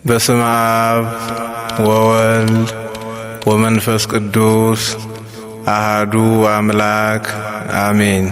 በስመ አብ ወወልድ ወመንፈስ ቅዱስ አሃዱ አምላክ አሜን።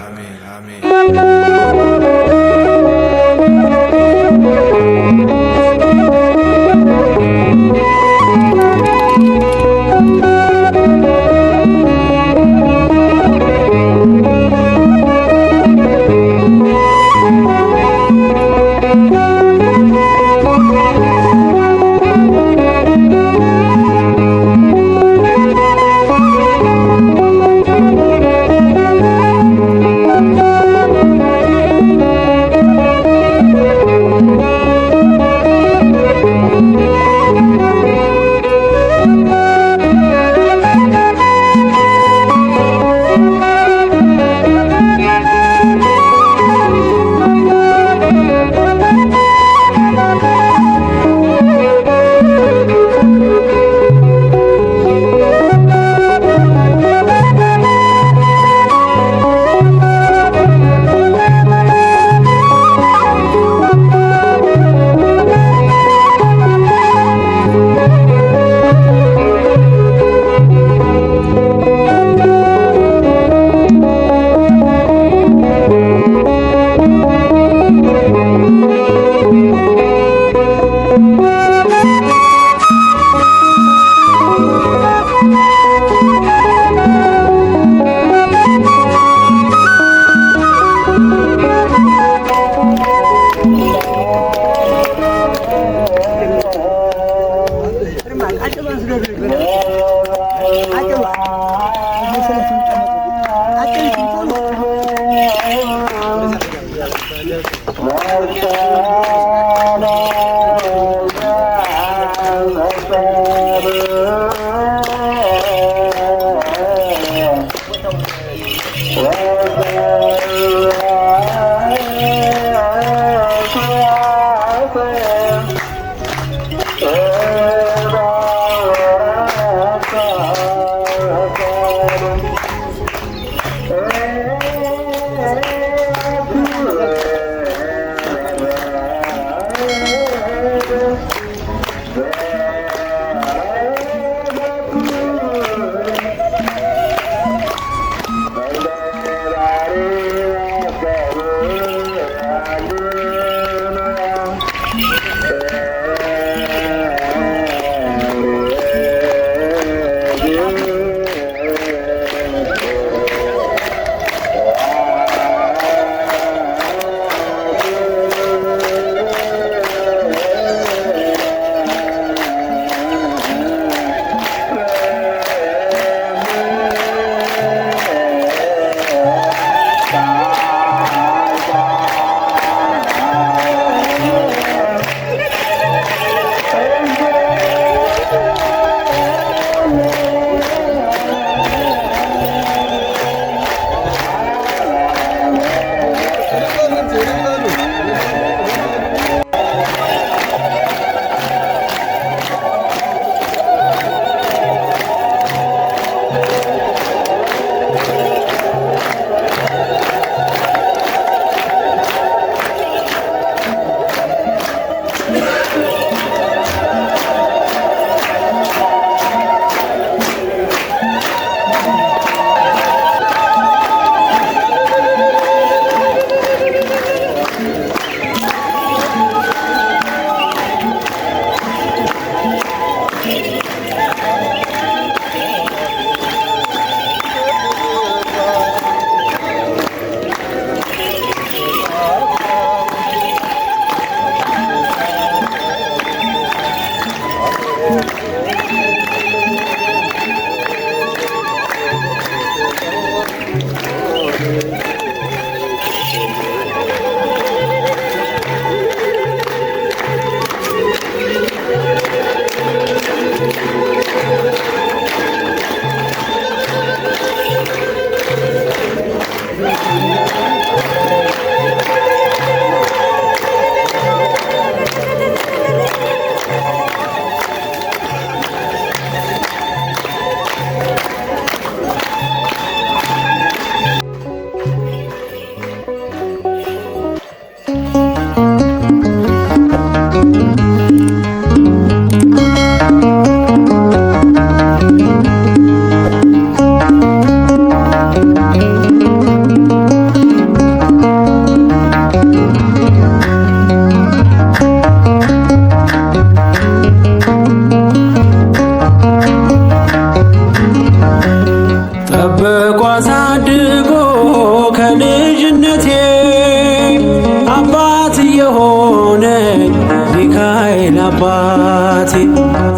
አባቴ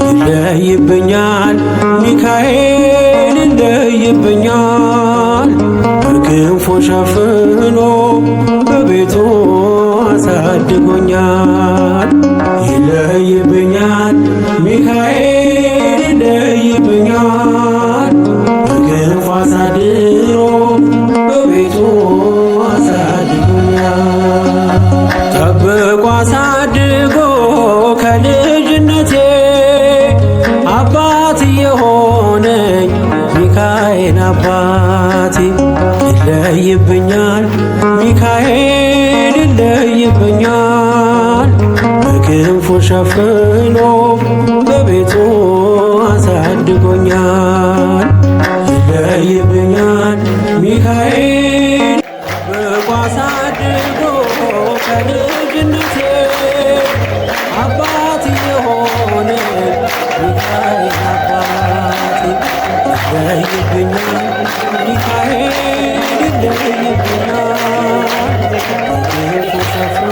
ይለይብኛል፣ ሚካኤል ይለይብኛል። በክንፎ ሸፍኖ በቤቱ አሳድጎኛል። ይለይብኛል፣ ሚካኤል ይለይብኛል። በክንፎ አሳድሮ በቤቱ አሳድጎኛል። ጠብቆ አሳድጎ ከልጅነቴ አባት የሆነኝ ሚካኤል አባቴ ይለይብኛል፣ ሚካኤል ይለይብኛል። በክንፉ ሸፍኖ በቤቱ አሳድጎኛል። ይለይብኛል ሚካኤል ጠብቆ አሳድጎ ከልጅነቴ አባት የሆነ ሚካኤል አባቴ ይለይብኛል፣ ሚካኤል ይለይብኛል። በክንፉ ሸፍኖ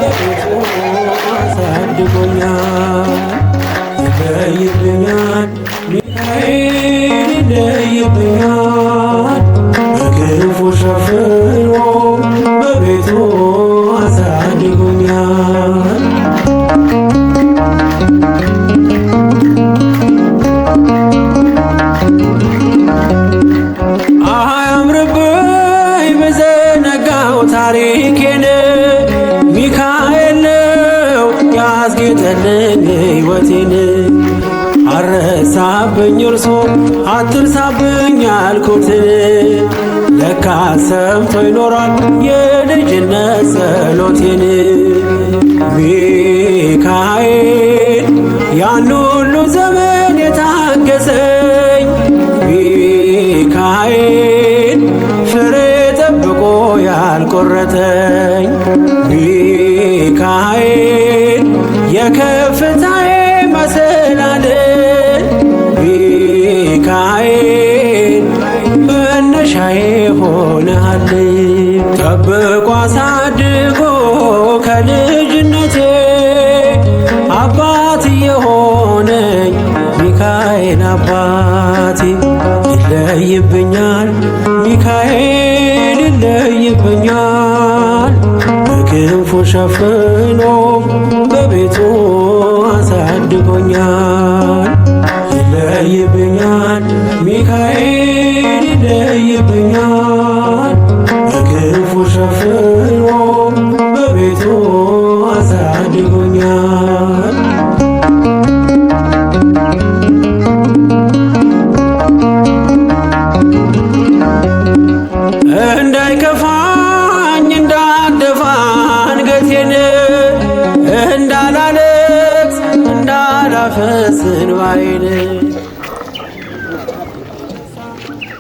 በቤቱ አሳድጎኛል። ይለይብኛል፣ ሚካኤል ይለይብኛል። በክንፉ ሸፍኖ በቤቱ አሳድጎኛል። አያምርብኝ በዘነጋው ታሪኬን፣ ሚካኤል ነው ያስጌጠልኝ ሕይወቴን። አረሳብኝ እርሶ አትርሳብኝ ያልኩትን፣ ለካ ሰምቶ ይኖራል የልጅነት ጸሎቴን። ሚካኤል ያን ሁሉ ዘመን የታገሰኝ፣ ሚካኤል ፍሬ ጠብቆ ያልቆረጠኝ፣ ሚካኤል የከፍታዬ መሰላል፣ ሚካኤል መነሻዬ ሆነሃል። ጠብቆ አሳድጎ ከልጅነቴ አባት የሆነኝ ሚካኤል አባቴ ይለይብኛል፣ ሚካኤል ይለይብኛል። በክንፉ ሸፍኖ በቤቱ አሳድጎኛል። ይለይብኛል፣ ሚካኤል ይለይብኛል። በክንፉ ሸፍኖ በቤቱ አሳድጎኛል። እንዳይከፋኝ እንዳልደፋ አንገቴን፣ እንዳላለቅስ እንዳላፈስ እንባዬን፣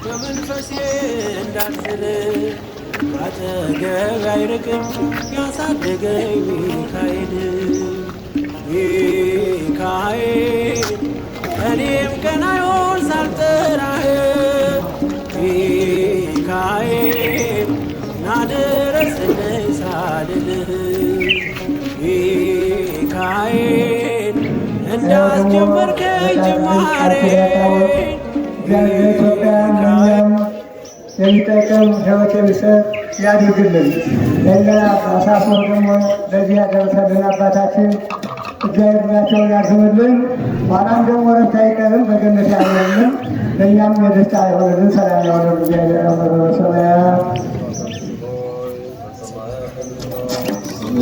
በመንፈሴ እንዳልዝል አጠገብ አይርቅም ያሳደገኝ ሚካኤል። ሚካኤል እኔም ቀን አይሆን ሳልጠራህ፣ ሚካኤል ናድረስልኝ ሳልልህ፣ ሚካኤል እንዳስጀመርከኝ ጅማሬ እግዚአብሔር ኢትዮጵያን ለእኛም የሚጠቅም ሕይወት የሚሰጥ ያድርግልን። ለእኛ አሳስሮ ደግሞ ለዚህ ያደረሰልን አባታችን እግዚአብሔር ዕድሜያቸውን ያርዝምልን። ኋላም ደግሞ ረፍት አይቀርም በገነት ያኖርልን። ለእኛም የደስታ ይሆንልን፣ ሰላም ያሆንልን። እግዚአብሔር በሰማያት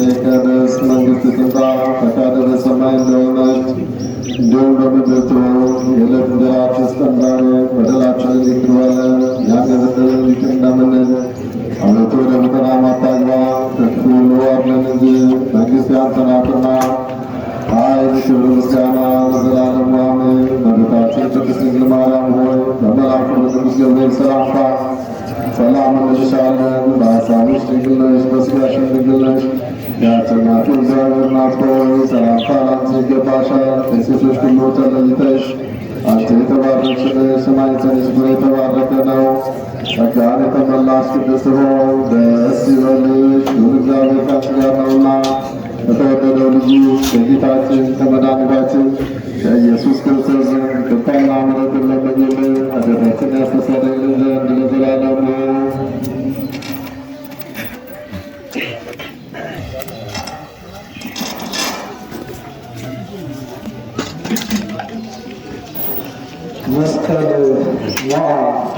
ይቀደስ፣ መንግሥትህ ትምጣ፣ ፈቃድህ በሰማይ እንደሆነች እንዲሁም በምድር ትሁን። የዕለት እንጀራችንን ስጠን ዛሬ፣ በደላችንን ይቅር በለን እኛም የበደሉንን ይቅር እንደምንል። አቤቱ ወደ ፈተና አታግባን፣ ከክፉ ሁሉ አድነን እንጂ መንግሥት ያንተ ናትና፣ ኃይል፣ ክብር፣ ምስጋና ለዘላለሙ አሜን። እመቤታችን ቅድስት ድንግል ማርያም ሆይ በመልአኩ በቅዱስ ገብርኤል ሰላምታ ሰላም እንልሻለን። በሐሳብሽ ድንግል ነሽ፣ በሥጋሽም ድንግል ነሽ። የአሸናፊ እግዚአብሔር እናት ሆይ ሰላምታ ላንቺ ይገባሻል። ከሴቶች ሁሉ ተለይተሽ አንቺ የተባረክሽ ነሽ፣ የማኅፀንሽ ፍሬ የተባረከ ነው። ጸጋን የተመላሽ ቅድስት ሆይ ደስ ይበልሽ፣ ልዑል እግዚአብሔር ከአንቺ ጋር ነውና ከተወደደው ልጁ ከጌታችን ከመድኃኒታችን ከኢየሱስ ክርስቶስ ዘንድ ይቅርታና ምሕረትን ለምኝልን ኃጢአታችንን ያስተሰርይልን ዘንድ ለዘላለሙ። መስቀል ሞዓ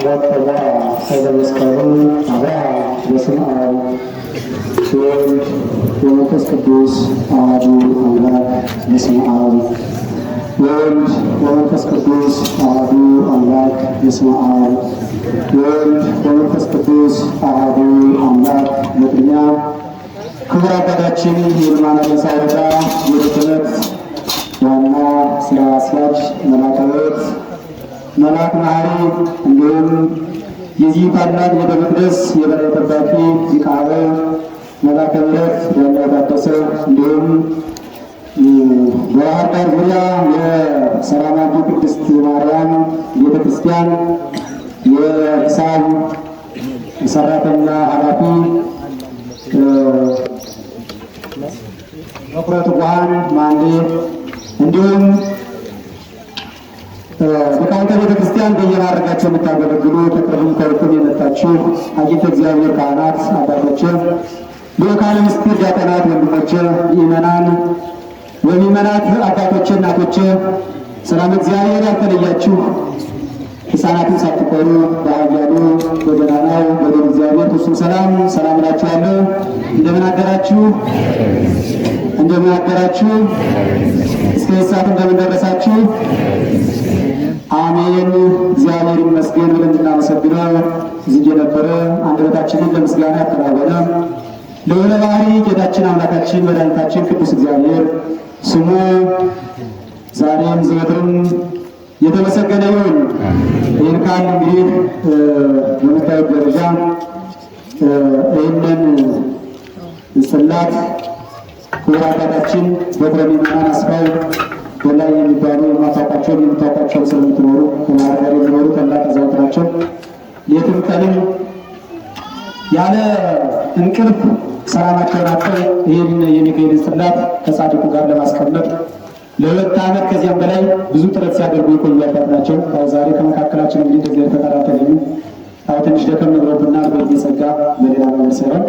ወተሞዓ ኃይለ መስቀሉ አብርሃ። በስመ አብ ወወልድ ወመንፈስ ቅዱስ አሐዱ አምላክ። በስመ አብ ወወልድ ወመንፈስ ቅዱስ አሐዱ አምላክ። በስመ አብ ወወልድ ወመንፈስ ቅዱስ አሐዱ አምላክ። በቅድሚያ ክቡር አባታችን የልማና ደንሳ ወረዳ ቤተ ክህነት ዋና ስራ አስኪያጅ መላከ ሕይወት መልአክ መሐሪ፣ እንዲሁም የዚህ ታላቅ ቤተ መቅደስ የበላይ ጠባቂ ሊቀ አበው መላከ ምሕረት ዳኛው ታደሰ፣ እንዲሁም በባህር ዳር ዙሪያ የሰላማዊ ቅድስት ማርያም ቤተ ክርስቲያን የሂሳብ ሰራተኛ ኃላፊ በኩረ ትጉሃን ማንዴ፣ እንዲሁም ሊቃውንተ ቤተ ክርስቲያን በየማዕረጋቸው የምታገለግሉ፣ ከቅርብም ከሩቅም የመጣችሁ አግኝተ እግዚአብሔር ካህናት አባቶች፣ ልዑካነ ምስጢር ዲያቆናት ወንድሞቼ፣ ምእመናን ወምእመናት አባቶቼ፣ እናቶቼ፣ ሰላም እግዚአብሔር ያልተለያችሁ፣ ሕፃናትን ሳትቀሩ በኃያሉ በገናናው በልዑል እግዚአብሔር ፍጹም ሰላም ሰላም እላችኋለሁ። እንደምን አደራችሁ? እንደምን አደራችሁ? እስከ ሰዓት እንደምን ደረሳችሁ? አሜን። እግዚአብሔር ይመስገን ብለን እንድናመሰግነው እዚህ የነበረ አንደበታችንን ለምስጋና ያከናወነ ልዑለ ባሕርይ ጌታችን አምላካችን መድኃኒታችን ቅዱስ እግዚአብሔር ስሙ ዛሬም ዘወትርም የተመሰገነ ይሁን። ይህን ካል እንግዲህ በምታዩት ደረጃ ይህንን ጽላት ክቡር አባታችን በትረ ምዕመናን አስፋው በላይ የሚባሉ የማታውቋቸው የምታውቋቸው ስለምትኖሩ በባህር ዳር የሚኖሩ ታላቅ አዛውንት ናቸው። ሌትም ቀንም ያለ እንቅልፍ ሰላማቸውን አጥተው ይህን የሚካኤልን ጽላት ከጻድቁ ጋር ለማስቀመጥ ለ2 ዓመት ከዚያም በላይ ብዙ ጥረት ሲያደርጉ የቆዩ አባት ናቸው። ያው ዛሬ ከመካከላችን እንግዲህ እንደዚህ ፈቃድ አልተገኙም። ያው ትንሽ ደከም ብለውብናል በጊዜ ጸጋ በሌላ ነገር ሳይሆን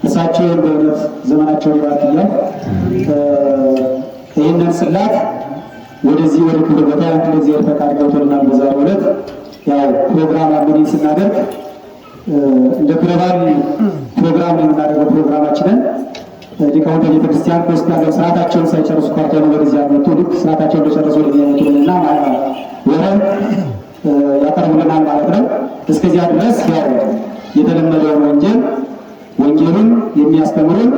እሳቸውን በእውነት ዘመናቸውን ይባርክ እያልን ይህንን ጽላት ወደዚህ ወደ ክብር ቦታ እንደዚህ ፈቃድ ገብቶልናል። በዛሬው ዕለት ያው ፕሮግራም አብረን ስናደርግ እንደ ክብረ በዓል ፕሮግራም ነው የምናደርገው። ፕሮግራማችንን ሊቃውንተ ቤተክርስቲያን ከውስጥ ያለው ስርዓታቸውን ሳይጨርሱ ቀርተው ነው ወደዚህ ያመጡ። ልክ ስርዓታቸውን እንደጨረሱ ወደዚህ ያመጡልንና ወረብ ያቀርቡልናል ማለት ነው። እስከዚያ ድረስ ያው የተለመደውን ወንጌሉን የሚያስተምሩን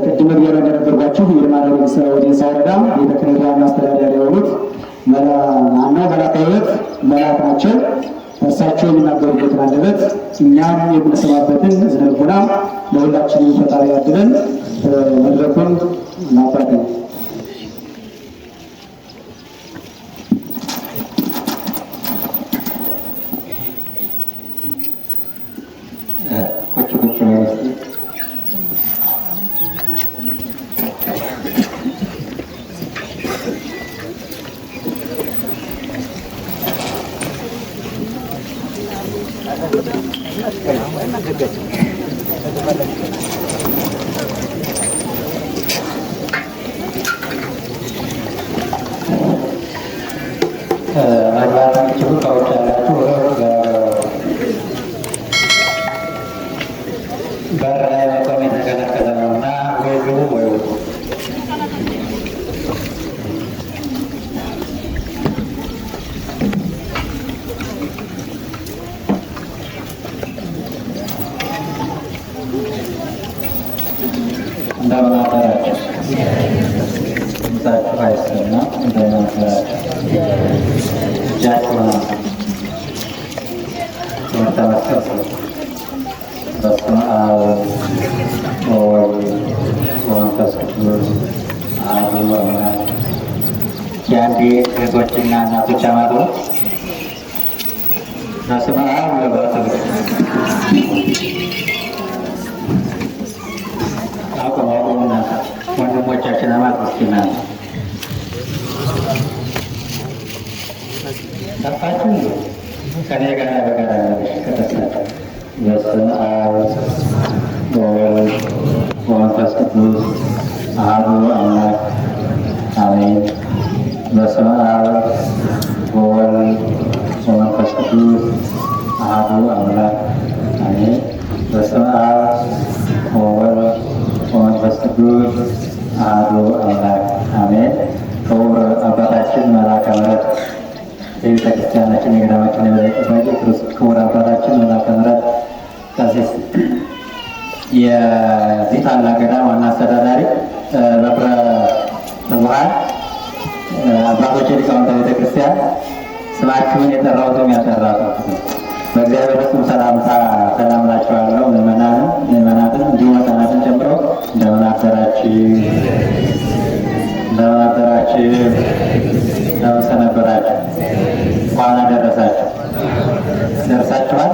ቅድም መግቢያ ላይ እንደነገርኳችሁ የልማደ ወዴንሳ ወረዳ ቤተ ክህነት ዋና አስተዳዳሪ የሆኑት መላከ ሕይወት መልአክ ናቸው። እርሳቸው የሚናገሩበትን አንደበት እኛም የምንሰማበትን እዝነ ልቦና ለሁላችንም ፈጣሪ ያድለን። መድረኩን ማባት ነው። ቁጭ ቁጭ በሉ እስኪ። መግባት የምትችሉ ከውጭ ያላችሁ በር ላይ መቆም የተከለከለ ነው እና ወይ ግቡ ወይ ውጡ። እንደምን አደራችሁ? ድምፃችሁ አይሰማም። እንደምን አደራችሁ? እጃችሁን አንሱ። ትምህርተ መስቀል ስጡ። በስመ አብ ወወልድ ወመንፈስ ቅዱስ አሐዱ አምላክ። የአንዴ እህቶችና እናቶች አማቱ በስመ አብ ወወልድ አቁም አቁም። እናንተ ወንድና ለአባቶቻችን አማት ምስኪና ጠፋችሁ ከኔ ጋር በጋራ ከተሳችሁ። በስመ አብ ወወልድ ወመንፈስ ቅዱስ አሐዱ አምላክ አሜን። በስመ አብ ወወልድ ወመንፈስ ቅዱስ አሐዱ አምላክ አሜን። በስመ አብ ወወልድ ወመንፈስ ቅዱስ አሐዱ አምላክ አሜን። ክቡር አባታችን መልአከ ምሕረት የቤተ ክርስቲያናችን የገዳማችን የበላይ ጠባቂ ክቡር አባታችን መልአከ ምሕረት ቀሲስ፣ የዚህ ታላቅ ገዳም ዋና አስተዳዳሪ፣ በኩረ ትጉሃን አባቶች፣ ሊቃውንተ ቤተ ክርስቲያን፣ ስማችሁን የጠራሁትም ያጠራሁት በእግዚአብሔር ፍጹም ሰላምታ ሰላም እላችኋለሁ። ምዕመናንን ምዕመናትን እንዲሁም ሕፃናትን ጨምሮ እንደምን አደራችሁ? እንደምን አደራችሁ? እንደምን ሰነበታችሁ? እንኳን አደረሳችሁ። ደርሳችኋል?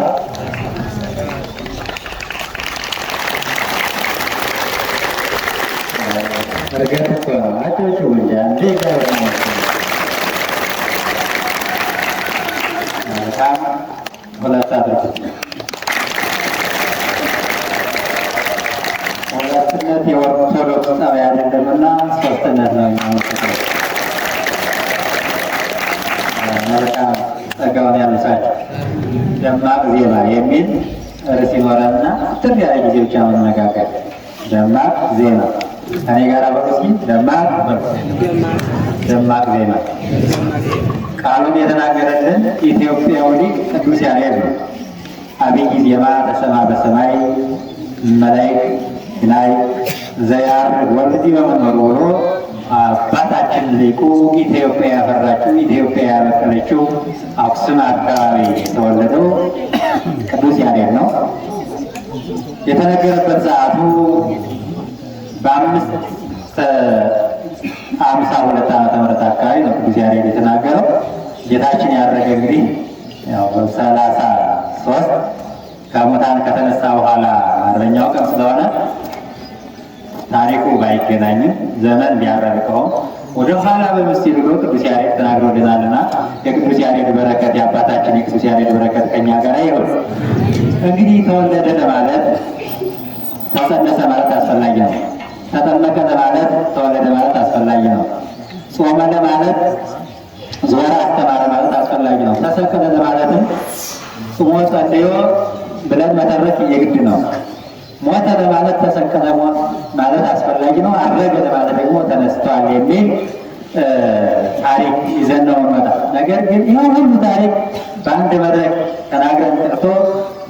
እርገት እኮ ነው። አጨብጭቡ እንጂ አንዴ። እግዚአብሔር ይመስገን። መልካም፣ ሁለት አድርጉት። ሁለትነት የኦርቶዶክስ ጠባይ አይደለምና ሶስትነት ነው የሚያመለክተው። መልካም፣ ጸጋውን ያልብሳችሁ። ደማቅ ዜማ የሚል ርዕስ ይኖረንና ጥር ያለ ጊዜ ብቻ መነጋገር። ደማቅ ዜማ ከኔ ጋር በሉ እስኪ። ደማቅ በሉ። ደማቅ ዜማ። ቃሉን የተናገረልን ኢትዮጵያዊ ሊቅ ቅዱስ ያሬድ ነው። አብይ ዜማ ተሰማ በሰማይ መላእክት ላይ ዘያርግ ወልድ በመንበሩ ብሎ አባታችን ሊቁ ኢትዮጵያ ያፈራችው፣ ኢትዮጵያ ያበቀለችው፣ አክሱም አካባቢ የተወለደው ቅዱስ ያሬድ ነው። የተነገረበት ሰዓቱ በ552 ዓመተ ምህረት አካባቢ ነው ቅዱስ ያሬድ የተናገረው። ጌታችን ያረገ እንግዲህ ያው በ33 ከሙታን ከተነሳ በኋላ አርበኛው ቀን ስለሆነ ታሪኩ ባይገናኝም ዘመን ቢያራርቀውም ወደ ኋላ በምስጢር ብሎ ቅዱስ ያሬድ ተናግሮልናልና የቅዱስ ያሬድ በረከት፣ የአባታችን የቅዱስ ያሬድ በረከት ከኛ ጋር ይሁን። እንግዲህ ተወለደ ለማለት ተጸነሰ ማለት አስፈላጊ ነው። ተጠመቀ ለማለት ተወለደ ማለት አስፈላጊ ነው። ጾመ ለማለት ዞረ አስተማረ ማለት አስፈላጊ ነው። ተሰቀለ ለማለትም ጾሞ ጸልዮ ብለን መተረክ የግድ ነው። ሞተ ለማለት ተሰቀለ ማለት አስፈላጊ ነው። አረገ ለማለት ደግሞ ተነስቷል የሚል ታሪክ ይዘን ነው እንመጣ። ነገር ግን ይህ ሁሉ ታሪክ በአንድ መድረክ ተናግረን ቀርቶ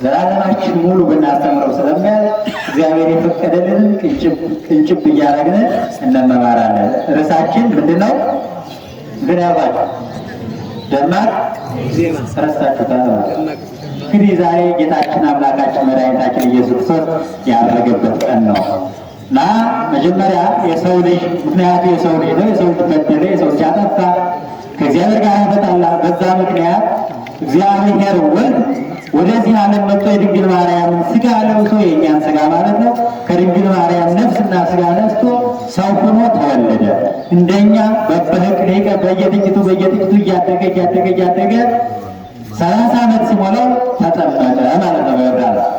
ዘላለማችን ሙሉ ብናስተምረው ስለሚያል እግዚአብሔር የፈቀደልንን ቅንጭብ እያደረግን እንመማራለን። ርዕሳችን ምንድን ነው? ግን ያልኳቸው ደማቅ ረስታችሁታል ማለት ነው። እንግዲህ ዛሬ ጌታችን አምላካችን መድኃኒታችን ኢየሱስ ክርስቶስ ያረገበት ቀን ነው እና መጀመሪያ የሰው ልጅ፣ ምክንያቱ የሰው ልጅ ነው። የሰው ልጅ በደለ፣ የሰው ልጅ አጠፋ፣ ከእግዚአብሔር ጋር ተጣላ። በዛ ምክንያት እግዚአብሔር ወልድ ወደዚህ ዓለም መጥቶ የድንግል ማርያምን ስጋ ለብሶ፣ የእኛን ስጋ ማለት ነው፣ ከድንግል ማርያም ነፍስና ስጋ ነስቶ ሰው ሆኖ ተወለደ። እንደኛ በበህቅ ደቂቀ በየጥቂቱ በየጥቂቱ እያደገ እያደገ እያደገ 30 ዓመት ሲሞላው ተጠመቀ ማለት ነው በዮርዳኖስ።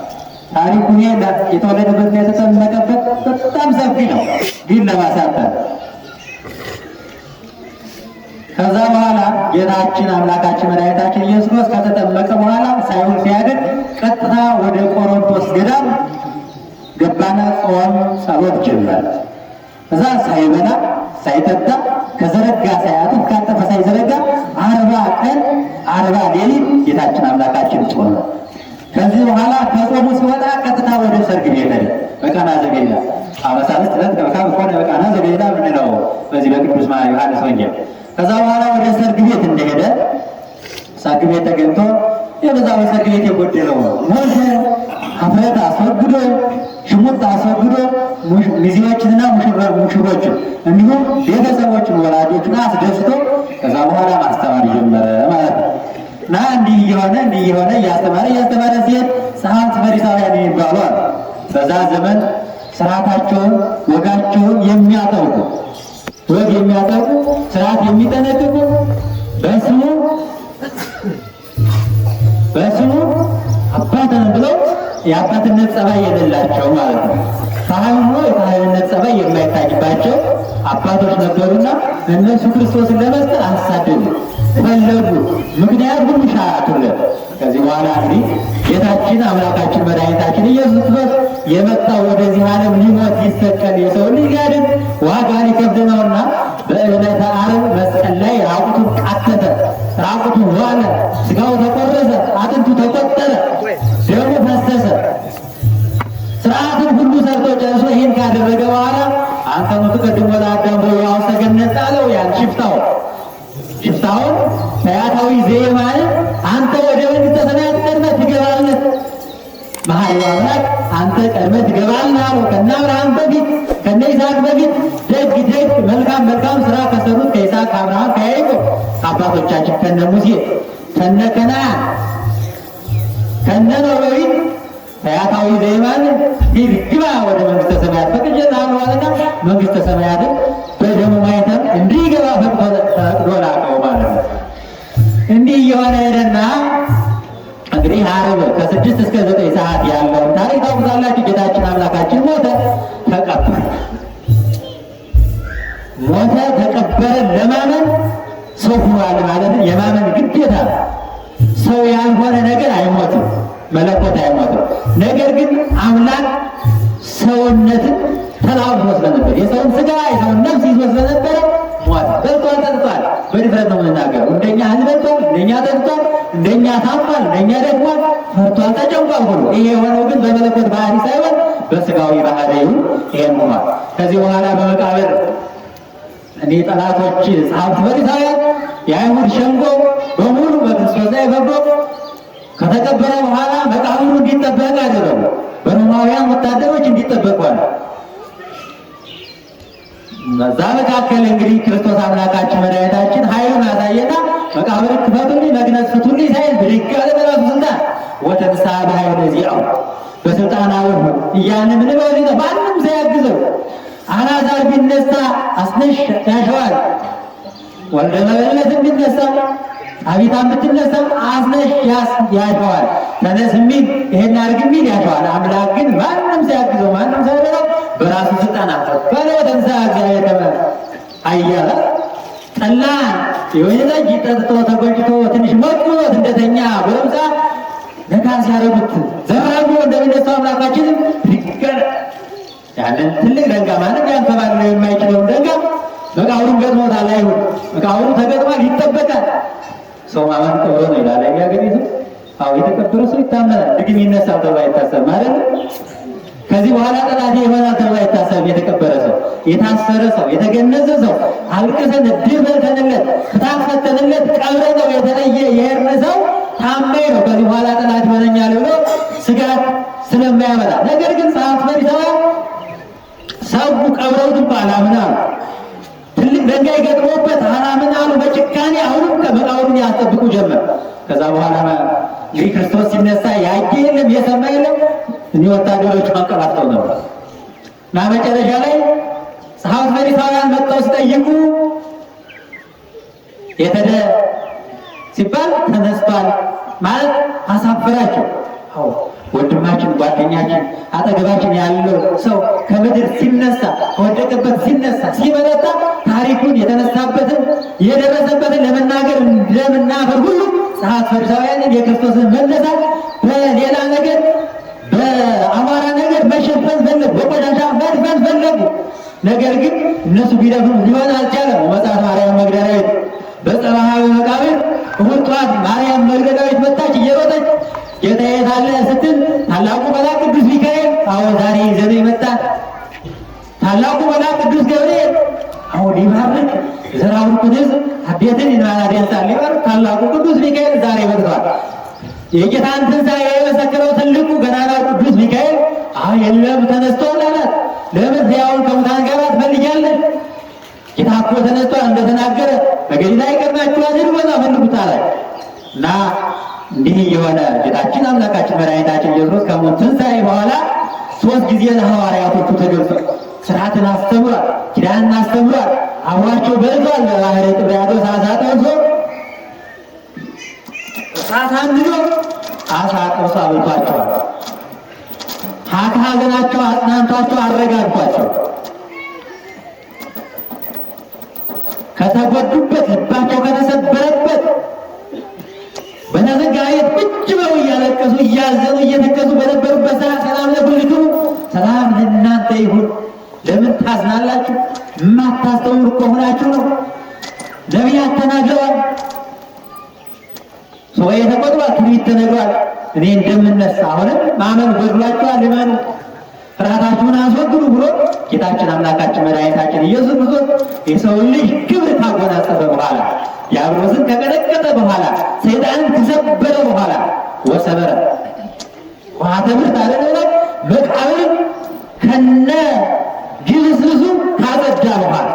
ታሪኩ ይሄ የተወለደበትና የተጠመቀበት በጣም ሰፊ ነው፣ ግን ለማሳጠር። ከዛ በኋላ ጌታችን አምላካችን መድኃኒታችን ኢየሱስ ክርስቶስ ከተጠመቀ በኋላ ሳይውል ሲያድር ቀጥታ ወደ ቆሮንቶስ ገዳም ገባና ጾም ጸሎት ጀመረ። እዛ ሳይበላ ሳይጠጣ፣ ከዘረጋ ሳያጥፍ፣ ካጠፈ ሳይዘረጋ 40 ቀን 40 ሌሊት ጌታችን አምላካችን ጾመ። ከዚህ በኋላ ከጾሙ ሲወጣ ቀጥታ ወደ ሰርግ ቤት ሄደ። በቃና ዘገሊላ አመሳልስት ዕለት ከበካብ ኮነ በቃና ዘገሊላ ምንለው በዚህ በቅዱስ ዮሐንስ ወንጌል። ከዛ በኋላ ወደ ሰርግ ቤት እንደሄደ ሰርግ ቤት ተገኝቶ የበዛ በሰርግ ቤት የጎደለው ሞልቶ፣ ኀፍረት አስወግዶ፣ ሽሙጥ አስወግዶ፣ ሚዜዎችንና ሙሽሮችን እንዲሁም ቤተሰቦችን ወላጆችን አስደስቶ ከዛ በኋላ ማስተማር ጀመረ ማለት ነው። እና እንዲህ እየሆነ እንዲህ እየሆነ እያስተማረ እያስተማረ ሲሄድ ጸሐፍት ፈሪሳውያን የሚባሉ አሉ። በዛ ዘመን ስርዓታቸውን ወጋቸውን የሚያጠብቁ የሚያጠቁ፣ ስርዓት የሚጠነቅቁ፣ በስሙ በስሙ አባት ነን ብለው የአባትነት ጸባይ የሌላቸው ማለት ነው። ካህን ሆኖ የካህንነት ጸባይ የማይታይባቸው አባቶች ነበሩና እነሱ ክርስቶስን ለመስቀል አሳደዱ፣ ፈለጉ፣ ምክንያት ሁሉ ሻቱለት። ከዚህ በኋላ እንግዲህ ጌታችን አምላካችን መድኃኒታችን ኢየሱስ ክርስቶስ የመጣው ወደዚህ ዓለም ሊሞት፣ ሊሰቀል፣ የሰው ልጅ ሊያድን፣ ዋጋ ሊከፍል ነውና በዕለተ ዓርብ መስቀል ላይ ራቁቱን ቃተተ፣ ራቁቱን ዋለ፣ ስጋው ተቆረሰ፣ አጥንቱ ተቆጠረ፣ ደሙ ፈሰሰ። ስርዓትን ሁሉ ሰርቶ ጨርሶ ይህን ካደረገ በኋላ አንተ ትቀድሞ ለአዳም በውስተ ገነት አለው። ያን ሽፍታውን ፈያታዊ ዘየማንን አንተ ወደ መንግሥተ ሰማያት ቀድመህ ትገባለህ፣ መሐሪው አምላክ አንተ ቀድመህ ትገባለህ አለው። ከነ አብርሃም በፊት፣ ከነ ይስሐቅ በፊት ደግ ደግ መልካም መልካም ስራ ከሰሩት ከይስሐቅ፣ ከአብርሃም፣ ከያዕቆብ አባቶቻችን፣ ከነ ሙሴ፣ ከነ ከነዓን፣ ከነ ኖህ በፊት ፈያታዊ ዘየማን ሂድ ግባ ወደ መንግሥተ ሰማያት ፈቅጄልሃለሁ አለና መንግሥተ ሰማያትን በደሙ ማኅተም እንዲገባ ፈቅዶ ላከው ማለት ነው። እንዲህ እየሆነ ሄደና እንግዲህ ዓርብ ከ6 እስከ 9 ሰዓት ያለውን ታሪክ ታውቁታላችሁ። ጌታችን አምላካችን ሞተ፣ ተቀበረ። ሞተ ተቀበረ ለማመን ሰው ሆኗል ማለት የማመን ግዴታ ነው። ሰው ያልሆነ ነገር አይሞትም፣ መለኮት አይሞትም። ነገር ግን አምላክ ሰውነትን ተላብሶ ስለነበር፣ የሰውን ስጋ የሰውን ነፍስ ይዞ ስለነበረ ሞተ። በልቷል፣ ጠጥቷል። በድፍረት ነው የምንናገረው። እንደኛ እህል በልቷል፣ እንደኛ ጠጥቷል፣ እንደኛ ታሟል፣ እንደኛ ደክሟል፣ ፈርቷል፣ ተጨንቋል ሁሉ። ይሄ የሆነው ግን በመለኮት ባህሪ ሳይሆን በስጋዊ ባህሪው ይሄን ሆኗል። ከዚህ በኋላ በመቃብር እኔ ጠላቶች ጸሐፍት ፈሪሳውያን፣ የአይሁድ ሸንጎ በሙሉ በክርስቶስ ላይ ፈርዶ ከተቀበረ በኋላ መቃብሩ እንዲጠበቅ አደረጉ። በሮማውያን ወታደሮች እንዲጠበቅ ሆነ። በዛ መካከል እንግዲህ ክርስቶስ አምላካችን መድኃኒታችን ኃይሉን አሳየና መቃብር ክፈቱልኝ፣ መግነዝ ፍቱልኝ ሳይል ብድግ አለ በራሱ ስልጣን። ወተንሥአ በኃይለ ዚአሁ፣ በስልጣን አብሁ እያልን ምንለው ነው። ማንም ሳያግዘው አልዓዛር ቢነሳ አስነሽ ያሸዋል። ወልደ መበለትም ቢነሳ፣ አቢታም ብትነሳ አስነሽ ያሸዋል። ተነስ የሚል፣ ይሄን አድርግ የሚል ያሸዋል። አምላክ ግን ማንም ሳያግዘው፣ ማንም ሳይረዳው በራሱ ስልጣን አፈቀረ። ወተንሥአ እግዚአብሔር ከመ ኃያል። ጠላ የወይን ጠጅ ጠጥቶ ተጎንጭቶ ትንሽ ሞቅ ብሎት እንደተኛ ጎረምሳ ነካ ሲያደርጉት ዘራጉ እንደሚነሳው አምላካችንም ብድግ አለ። ያንን ትልቅ ደንጋ፣ ማንም ሊያንከባልለው የማይችለውን ደንጋ መቃብሩን ገጥሞታል። አይሁድ መቃብሩ ተገጥሟል፣ ይጠበቃል። ሰው ማመን ጥሩ ነው ይላል የሚያገኝ ሰው። አዎ፣ የተቀበረ ሰው ይታመናል። ድግም ይነሳል ተብሎ አይታሰብም ማለት ነው። ከዚህ በኋላ ጠላቴ ይሆናል ተብሎ አይታሰብም። የተቀበረ ሰው፣ የታሰረ ሰው፣ የተገነዘ ሰው፣ አልቅሰን እድር በልተንለት፣ ፍታት ፈተንለት ቀብረነው የተለየ የሄድን ሰው ታማኝ ነው። ከዚህ በኋላ ጠላት ይሆነኛል ብሎ ስጋት ስለማያመጣ። ነገር ግን ጸሐፍት ፈሪሳውያን ሰው ቀብረውት እንኳ አላምን አሉ። ትልቅ ድንጋይ ገጥሞበት አላምን አሉ። በጭካኔ አሁንም ከመቃብሩን ያስጠብቁ ጀመር። ከዛ በኋላ እንግዲህ ክርስቶስ ሲነሳ ያየ የለም፣ የሰማ የለም። እኒህ ወታደሮች አንቀላፍተው ነበር እና መጨረሻ ላይ ጸሐፍት ፈሪሳውያን መጥተው ሲጠይቁ የተደ ሲባል ተነስቷል ማለት አሳፈራቸው። አዎ፣ ወንድማችን፣ ጓደኛችን፣ አጠገባችን ያለው ሰው ከምድር ሲነሳ፣ ከወደቀበት ሲነሳ፣ ሲበረታ ታሪኩን፣ የተነሳበትን፣ የደረሰበትን ለመናገር እንደምናፈር ሁሉ ጸሐፍት ፈሪሳውያንን የክርስቶስን መነሳት በሌላ ነገር፣ በአማራ ነገር መሸፈን ፈለጉ፣ በቆሻሻ መድፈን ፈለጉ። ነገር ግን እነሱ ቢደፍኑ ሊሆን አልቻለም። ወመጽአት ማርያም መግደላዊት በጸባሃ መቃብር። እሑድ ጠዋት ማርያም መግደላዊት መጣች እየሮጠች። ጌታ የት አለ ስትል ታላቁ መልአክ ቅዱስ ሚካኤል አዎ ዛሬ ይዘነው የመጣ፣ ታላቁ መልአክ ቅዱስ ገብርኤል አዎ ሊባርክ የዘራውርኩን ሕዝብ አቤትን ይንባላ ሊባርክ ታላቁ ቅዱስ ሚካኤል ዛሬ መጥቷል። የጌታን ትንሣኤ የመሰከረው ትልቁ ገናናው ቅዱስ ሚካኤል አዎ የለም ተነስቷል አላት። ለምን ሕያውን ከሙታን ጋር ትፈልጊያለሽ? ጌታ እኮ ተነስቷል፣ እንደተናገረ በገሊላ ይቀድማችኋል፣ ሂዱ በዛ ፈልጉት አለ። እና እንዲህ የሆነ ጌታችን አምላካችን መድኃኒታችን ኢየሱስ ክርስቶስ ከሞት ትንሣኤ በኋላ ሶስት ጊዜ ለሐዋርያቶቹ ተገልጿል። ስርዓትን አስተምሯል፣ ኪዳንን አስተምሯል። አብሯቸው በልቷል። በባሕረ ጥብርያዶስ ዓሣ ጠብሶ እሳት አንድዶ ዓሣ ጠብሶ አብልቷቸዋል። ከሐዘናቸው አጽናንቷቸው አረጋግቷቸው ከተጎዱበት ልባቸው ከተሰበረበት በተዘጋ ቤት ቁጭ ብለው እያለቀሱ እያዘኑ እየተከዙ በነበሩበት ሰዓት ሰላም ለኩልክሙ ሰላም ለእናንተ ይሁን። ለምን ታዝናላችሁ? የማታስተውሉ ከሆናችሁ ነው። ነቢያት ተናግረዋል። ሱባኤ ተቆጥሯል። ትንቢት ተነግሯል። እኔ እንደምነሳ አሁንም ማመን ጎድሏችኋል፣ እመኑ፣ ፍርሃታችሁን አስወግዱ ብሎ ጌታችን አምላካችን መድኃኒታችን ኢየሱስ ክርስቶስ የሰውን ልጅ ክብር ካጎናጸፈ በኋላ ዲያብሎስን ከቀጠቀጠ በኋላ ሰይጣንን ከሰበረ በኋላ ወሰበረ ውሃተ ምርት አደረገ መቃብርን ከነ ግልስልሱ ካጸዳ በኋላ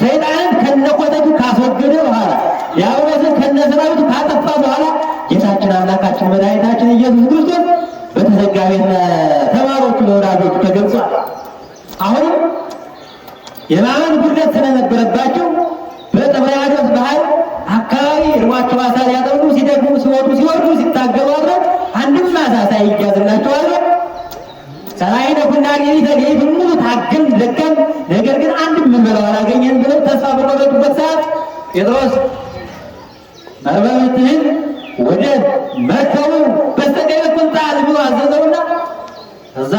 ሰይጣንን ከነኮተቱ ካስወገደ በኋላ ዲያብሎስን ከነ ሰራዊቱ ካጠፋ በኋላ ጌታችን አምላካችን መድኃኒታችን ኢየሱስ ክርስቶስ በተዘጋ ቤት ለተማሪዎቹ ለወዳጆቹ ተገልጿል። አሁንም የማመን ጉድለት ስለነበረባቸው በጥብርያዶስ ባህር አካባቢ እርቧቸው ዓሣ ሊያጠምዱ ሲደክሙ ሲወጡ ሲወርዱ ሲታገሉ አድረው አንድም ዓሣ ሳይያዝላቸው አድረው ሰላይነ ኩና ሌሊተ ሌሊቱን ሙሉ ታገል ደከም፣ ነገር ግን አንድም የምንበላው አላገኘን ብለው ተስፋ በቆረጡበት ሰዓት ጴጥሮስ መርበብትህን ወደ መርከቡ በስተቀኝ በኩል ጣል ብሎ አዘዘውና እዛ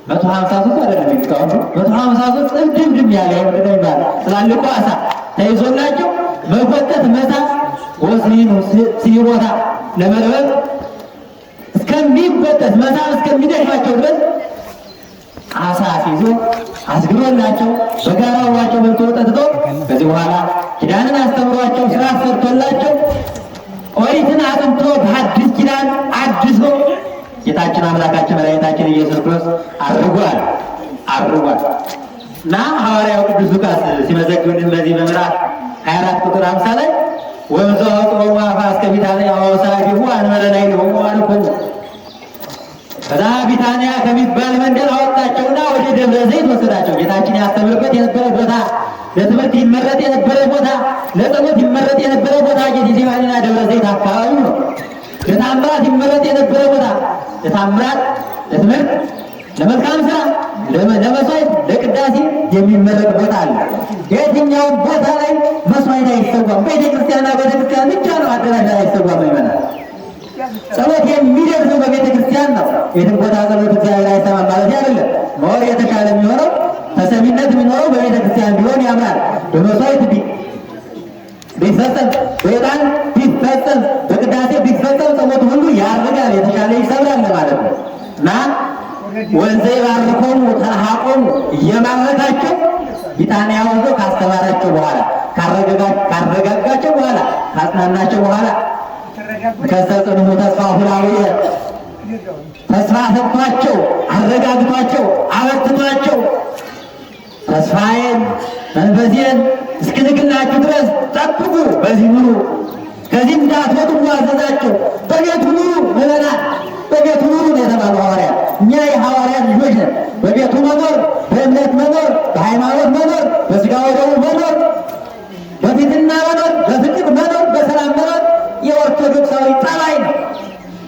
153 አይደለም የሚቃወሙ 153 እብድብድም ያለ ምንድነው ይባላል ትላልቁ ዓሣ ተይዞላቸው መጎተት መሳብ ወስኒኑ ሲቦታ ለመርበብ እስከሚጎተት መሳብ እስከሚደክማቸው ድረስ ዓሣ ሲይዞ አስግሮላቸው በጋራ አብሯቸው በልቶ ጠጥቶ ከዚህ በኋላ ኪዳንን አስተምሯቸው ስርዓት ሰርቶላቸው ኦሪትን አጥንቶ በሐዲስ ኪዳን አድሶ ጌታችን አምላካችን መድኃኒታችን ኢየሱስ ክርስቶስ አርጓል አርጓል። እና ሐዋርያው ቅዱስ ሉቃስ ሲመዘግብልን በዚህ በምዕራፍ 24 ቁጥር 50 ላይ ወእምዘ አውጽሖሙ አፋ እስከ ቢታንያ ወአውሥአ አንበረ ላዕሌሆሙ ወባረኮሙ። ከዛ ቢታንያ ከሚባል መንደር አወጣቸውና ወደ ደብረ ዘይት ወሰዳቸው። ጌታችን ያስተምርበት የነበረ ቦታ፣ ለትምህርት ይመረጥ የነበረ ቦታ፣ ለጸሎት ይመረጥ የነበረ ቦታ ጌቴሴማኒና ደብረ ዘይት አካባቢ ነው። ለታምራት ይመረጥ የነበረ ቦታ፣ ለታምራት፣ ለትምህርት፣ ለመልካም ስራ፣ ለመስዋዕት፣ ለቅዳሴ የሚመረጥ ቦታ አለ። የትኛውም ቦታ ላይ መስዋዕት አይሰዋም። ቤተክርስቲያንና ቤተክርስቲያን ብቻ ነው አዳራሽ ላይ አይሰዋም። ይመናል ጸሎት የሚደርሰው በቤተ ክርስቲያን ነው። የትም ቦታ ጸሎት እግዚአብሔር አይሰማም ማለት አይደለም። መወር የተሻለ የሚሆነው ተሰሚነት የሚኖረው በቤተ ክርስቲያን ቢሆን ያምራል። በመስዋዕት ቢፈጸም፣ በዕጣን ቢፈጸም፣ በቅዳሴ ቢፈጸም ጸሎት ሁሉ ያርጋል፣ የተሻለ ይሰብራል ለማለት ነው። እና ወንዘ ይባርኮሙ ተርሃቆሙ እየባረካቸው ቢታንያ ወስዶ ካስተማራቸው በኋላ ካረጋጋቸው በኋላ ካጽናናቸው በኋላ ከሰጽንሁ ተስፋ ሁላዊ ተስፋ ሰጥቷቸው አረጋግቷቸው አበርትቷቸው ተስፋዬን መንፈሴን እስክልክላችሁ ድረስ ጠብቁ፣ በዚህ ኑሩ፣ ከዚህ እንዳትወጡ ብሎ አዘዛቸው። በቤቱ ኑሩ ምዕመናን፣ በቤቱ ኑሩ ነው የተባሉ ሐዋርያት። እኛ የሐዋርያት ልጆች ነን። በቤቱ መኖር፣ በእምነት መኖር፣ በሃይማኖት መኖር፣ በስጋ ወደሙ መኖር፣ በፊትና መኖር፣ በፍቅር መኖር፣ በሰላም መኖር የኦርቶዶክሳዊ ጠባይ ነው።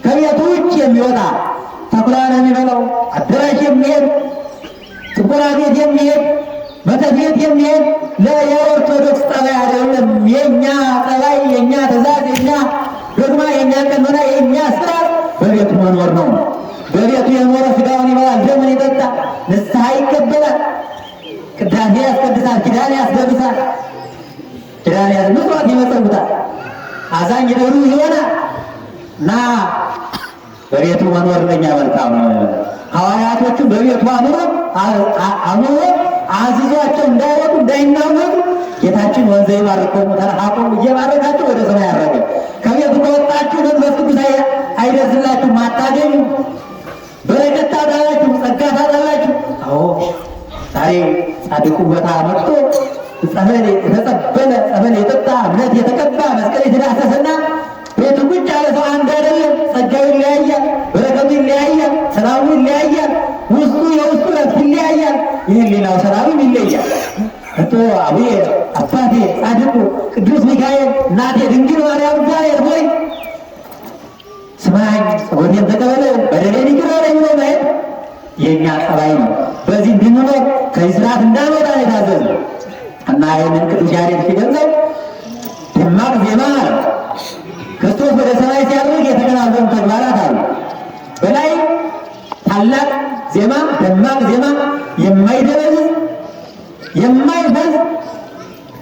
ከቤቱ ውጭ የሚወጣ ተኩላ ነው የሚበላው። አዳራሽ የሚሄድ ጥቆላ ቤት የሚሄድ መተት ቤት የሚሄድ የኦርቶዶክስ ጠባይ አይደለም። የኛ ጠባይ፣ የኛ ትእዛዝ፣ የኛ ዶግማ፣ የኛ ቀኖና፣ የኛ ስርዓት በቤቱ መኖር ነው። በቤቱ የኖረ ስጋውን ይበላል፣ ደሙን ይጠጣል፣ ንስሐ ይቀበላል፣ ቅዳሴ ያስቀድሳል፣ ኪዳን ያስገብሳል፣ ኪዳን ያዝ ምጽዋት ይመጸውታል፣ አዛኝ ርኅሩህ ይሆናል እና በቤቱ መኖር ለኛ መልካም ነው። ሐዋርያቶቹ በቤቱ አኑሮ አኑሮ አዝዟቸው እንዳይወጡ እንዳይናወጡ ጌታችን ወንዘ ይባርኮሙ ተርሃቆሙ እየባረካቸው ወደ ሰማይ ያረገ። ከቤቱ ከወጣችሁ መንፈስ ቅዱስ አይደርስላችሁም፣ አታገኙ፣ በረከት ታጣላችሁ፣ ጸጋ ታጣላችሁ። አዎ ዛሬ ጻድቁ ቦታ መጥቶ ጸበል የተጸበለ ጸበል የጠጣ እምነት የተቀባ መስቀል የተዳሰሰና ቤቱ ቁጭ ያለ ሰው አንድ አይደለም። ጸጋው ይለያያል፣ በረከቱ ይለያያል፣ ሰላሙ ይለያያል፣ ውስጡ የውስጡ ረፍት ይለያያል፣ የህሊናው ሰላምም ይለያል። እቶ አቡዬ አባቴ ጻድቁ ቅዱስ ሚካኤል እናቴ ድንግል ማርያም እግዚአብሔር ሆይ ስማኝ፣ ጸሎቴን ተቀበለ፣ በደሌን ይቅር በለኝ ብሎ ማየት የእኛ ጠባይ ነው። በዚህ እንድንኖር ከዚህ ስርዓት እንዳንወጣ ነው የታዘዝነው እና ይህንን ቅዱስ ያሬድ ሲገልጸው ደማቅ ዜማ አለ። ክርስቶስ ወደ ሰማይ ሲያርግ የተከናወኑ ተግባራት አሉ። በላይ ታላቅ ዜማ፣ ደማቅ ዜማ፣ የማይደበዝዝ የማይፈዝ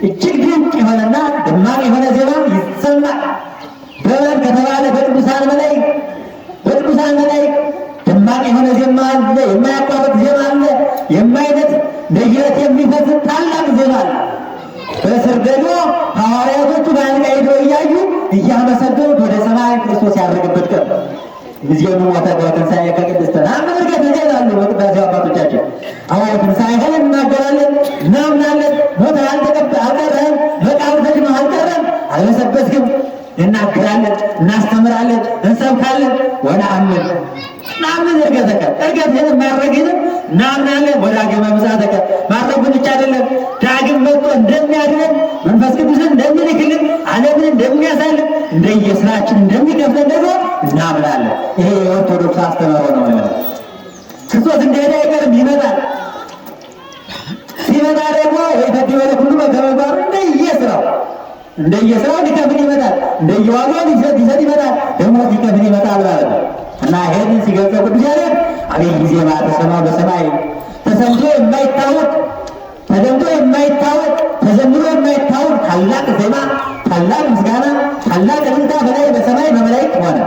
እጅግ ድንቅ የሆነና ደማቅ የሆነ ዜማ ይሰማል። በማን ከተባለ በቅዱሳን መላእክት፣ በቅዱሳን መላእክት ደማቅ የሆነ ዜማ አለ። የማያቋርጥ ዜማ አለ። የማይነት ለይለት የሚፈስ ታላቅ ዜማ አለ። በስር ደግሞ ሐዋርያቶቹ በአንድ ሄደው እያዩ እያመሰገኑት ወደ ሰማይ ክርስቶስ ያደረገበት ቀን ጊዜውን ሞተ በትንሣኤ ከቅድስተ ናምን እርገት ይላሉ በቅዳሴው አባቶቻችን። አዎ ትንሣኤህን እናገራለን፣ እናምናለን። ሞት አልቀረህም፣ መቃብር ተጭኖ አልቀረም፣ አልበሰበስክም። እናገራለን፣ እናስተምራለን፣ እንሰብካለን። ወነአምን ናምን እርገተከ እርገትህን ማድረግህንም እናምናለን። ወዳግመ ምጽአተከ ማድረጉን ብቻ አይደለም ዳግም መጥቶ እንደሚያድነን መንፈስ ቅዱስን እንደሚልክልን ዓለምን እንደሚያሳልፍ እንደየስራችን እንደሚከፍለን ደግሞ እናምናለን። ይሄ የኦርቶዶክስ አስተምህሮ ነው። ማለት ክርስቶስ እንደሄደ አይቀርም፣ ይመጣል። ሲመጣ ደግሞ ወይፈድዮ ለኩሉ በከመ ምግባሩ እንደየስራው እንደየስራው ሊከፍል ይመጣል። እንደየዋጋው ሊሰጥ ይመጣል። ደግሞ ሊከፍል ይመጣል ማለት ነው። እና ይሄንን ሲገልጸው ቅዱስ ያሬድ አብይ ዜማ ተሰማ በሰማይ ተሰምቶ የማይታወቅ ተደምጦ የማይታወቅ ተዘምሮ የማይታወቅ ታላቅ ዜማ፣ ታላቅ ምስጋና፣ ታላቅ እልልታ በላይ በሰማይ በመላእክት ሆነ።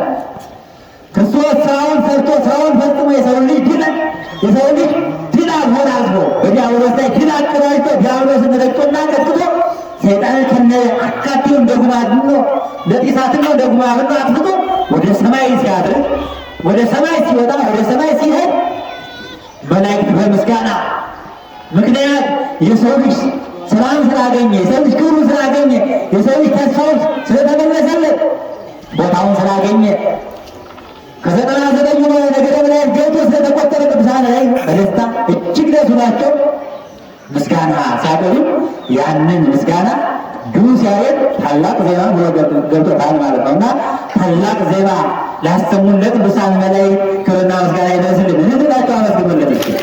ክርስቶስ ስራውን ሰርቶ ስራውን ፈጽሞ የሰውን ልጅ ድል የሰውን ልጅ ድል አጎናጽፎ በዲያብሎስ ላይ ድል አቀዳጅቶ ዲያብሎስን ረግጦና ቀጥቅጦ ሰይጣንን ከነ አካቴው እንደ ጉም አድኖ እንደ ጢስ አትኖ እንደ ጉም አብኖ አጥፍቶ ወደ ሰማይ ሲያድር ወደ ሰማይ ሲወጣ ወደ ሰማይ ሲሄድ መላእክት በምስጋና ምክንያት የሰው ልጅ ሰላም ስላገኘ የሰው ልጅ ክብሩ ስላገኘ የሰው ልጅ ተስፋው ስለተመለሰለት ቦታውን ስላገኘ ከ99ኙ ነገደ መላእክት ገብቶ ስለተቆጠረ ቅዱሳን ላይ በደስታ እጅግ ደስ ብሏቸው ምስጋና ሲያቀርቡ ያንን ምስጋና ቅዱስ ያሬድ ታላቅ ዜማ ብሎ ገብቶታል ማለት ነው። እና ታላቅ ዜማ ላሰሙን ለቅዱሳን መላእክት ክብርና ምስጋና ይድረስልን። እንላቸው አመስግኑልን እስኪ።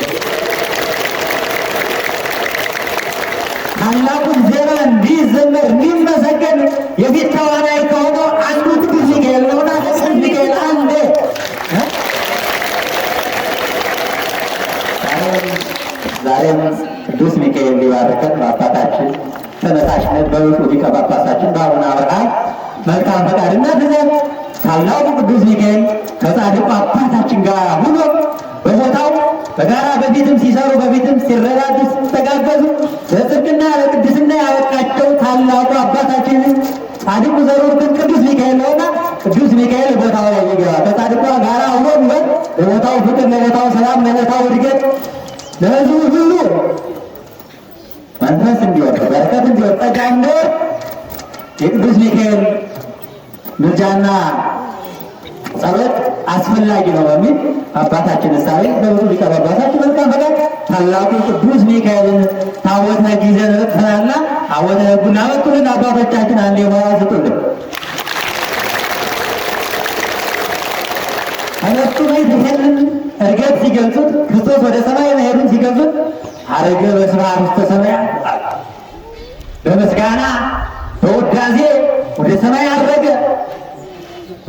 ታላቁን ዜማ እንዲዘመር እንዲመሰገን የፊት ተዋናይ ከሆነው አንዱ ቅዱስ ሚካኤል ነውና ቅዱስ ሚካኤል አንዴ ዛሬም ቅዱስ ሚካኤል ሊባርከን በአባታችን ተነሳሽነት በብፁዕ ሊቀ ጳጳሳችን በአቡነ አብርሃም መልካም ፈቃድና ትእዛዝ ታላቁ ቅዱስ ሚካኤል ከጻድቁ አባታችን ጋር ሆኖ በቦታው በጋራ በፊትም ሲሰሩ በፊትም ሲረዳዱ ሲተጋገዙ ለጽድቅና ለቅድስና ያበቃቸው ታላቁ አባታችን ጻድቁ ዘሩብን ቅዱስ ሚካኤል ነውና ቅዱስ ሚካኤል ቦታው ላይ ይገባ ከጻድቁ ጋራ ሆኖ ቢሆን ለቦታው ፍቅር፣ ለቦታው ሰላም፣ ለቦታው እድገት፣ ለሕዝቡ ሁሉ መንፈስ እንዲወርድ በረከት እንዲወርድ ጸጋ እንዲወርድ የቅዱስ ሚካኤል ምልጃና ጸሎት አስፈላጊ ነው በሚል አባታችን እሳቤ በብፁዕ ሊቀ ጳጳሳችን መልካም ፈቃድ ታላቁ ቅዱስ ሚካኤልን ታቦተ ሕግ ይዘን መጥተናልና ታቦተ ሕጉን አመጡልን አባቶቻችን። አንዴ ሞራል ስጡልን። ከነሱ ቤት ይሄንን እርገት ሲገልጹት ክርስቶስ ወደ ሰማይ መሄዱን ሲገልጹት ዐርገ በስብሐት ውስተ ሰማያት በምስጋና በውዳሴ ወደ ሰማይ አረገ።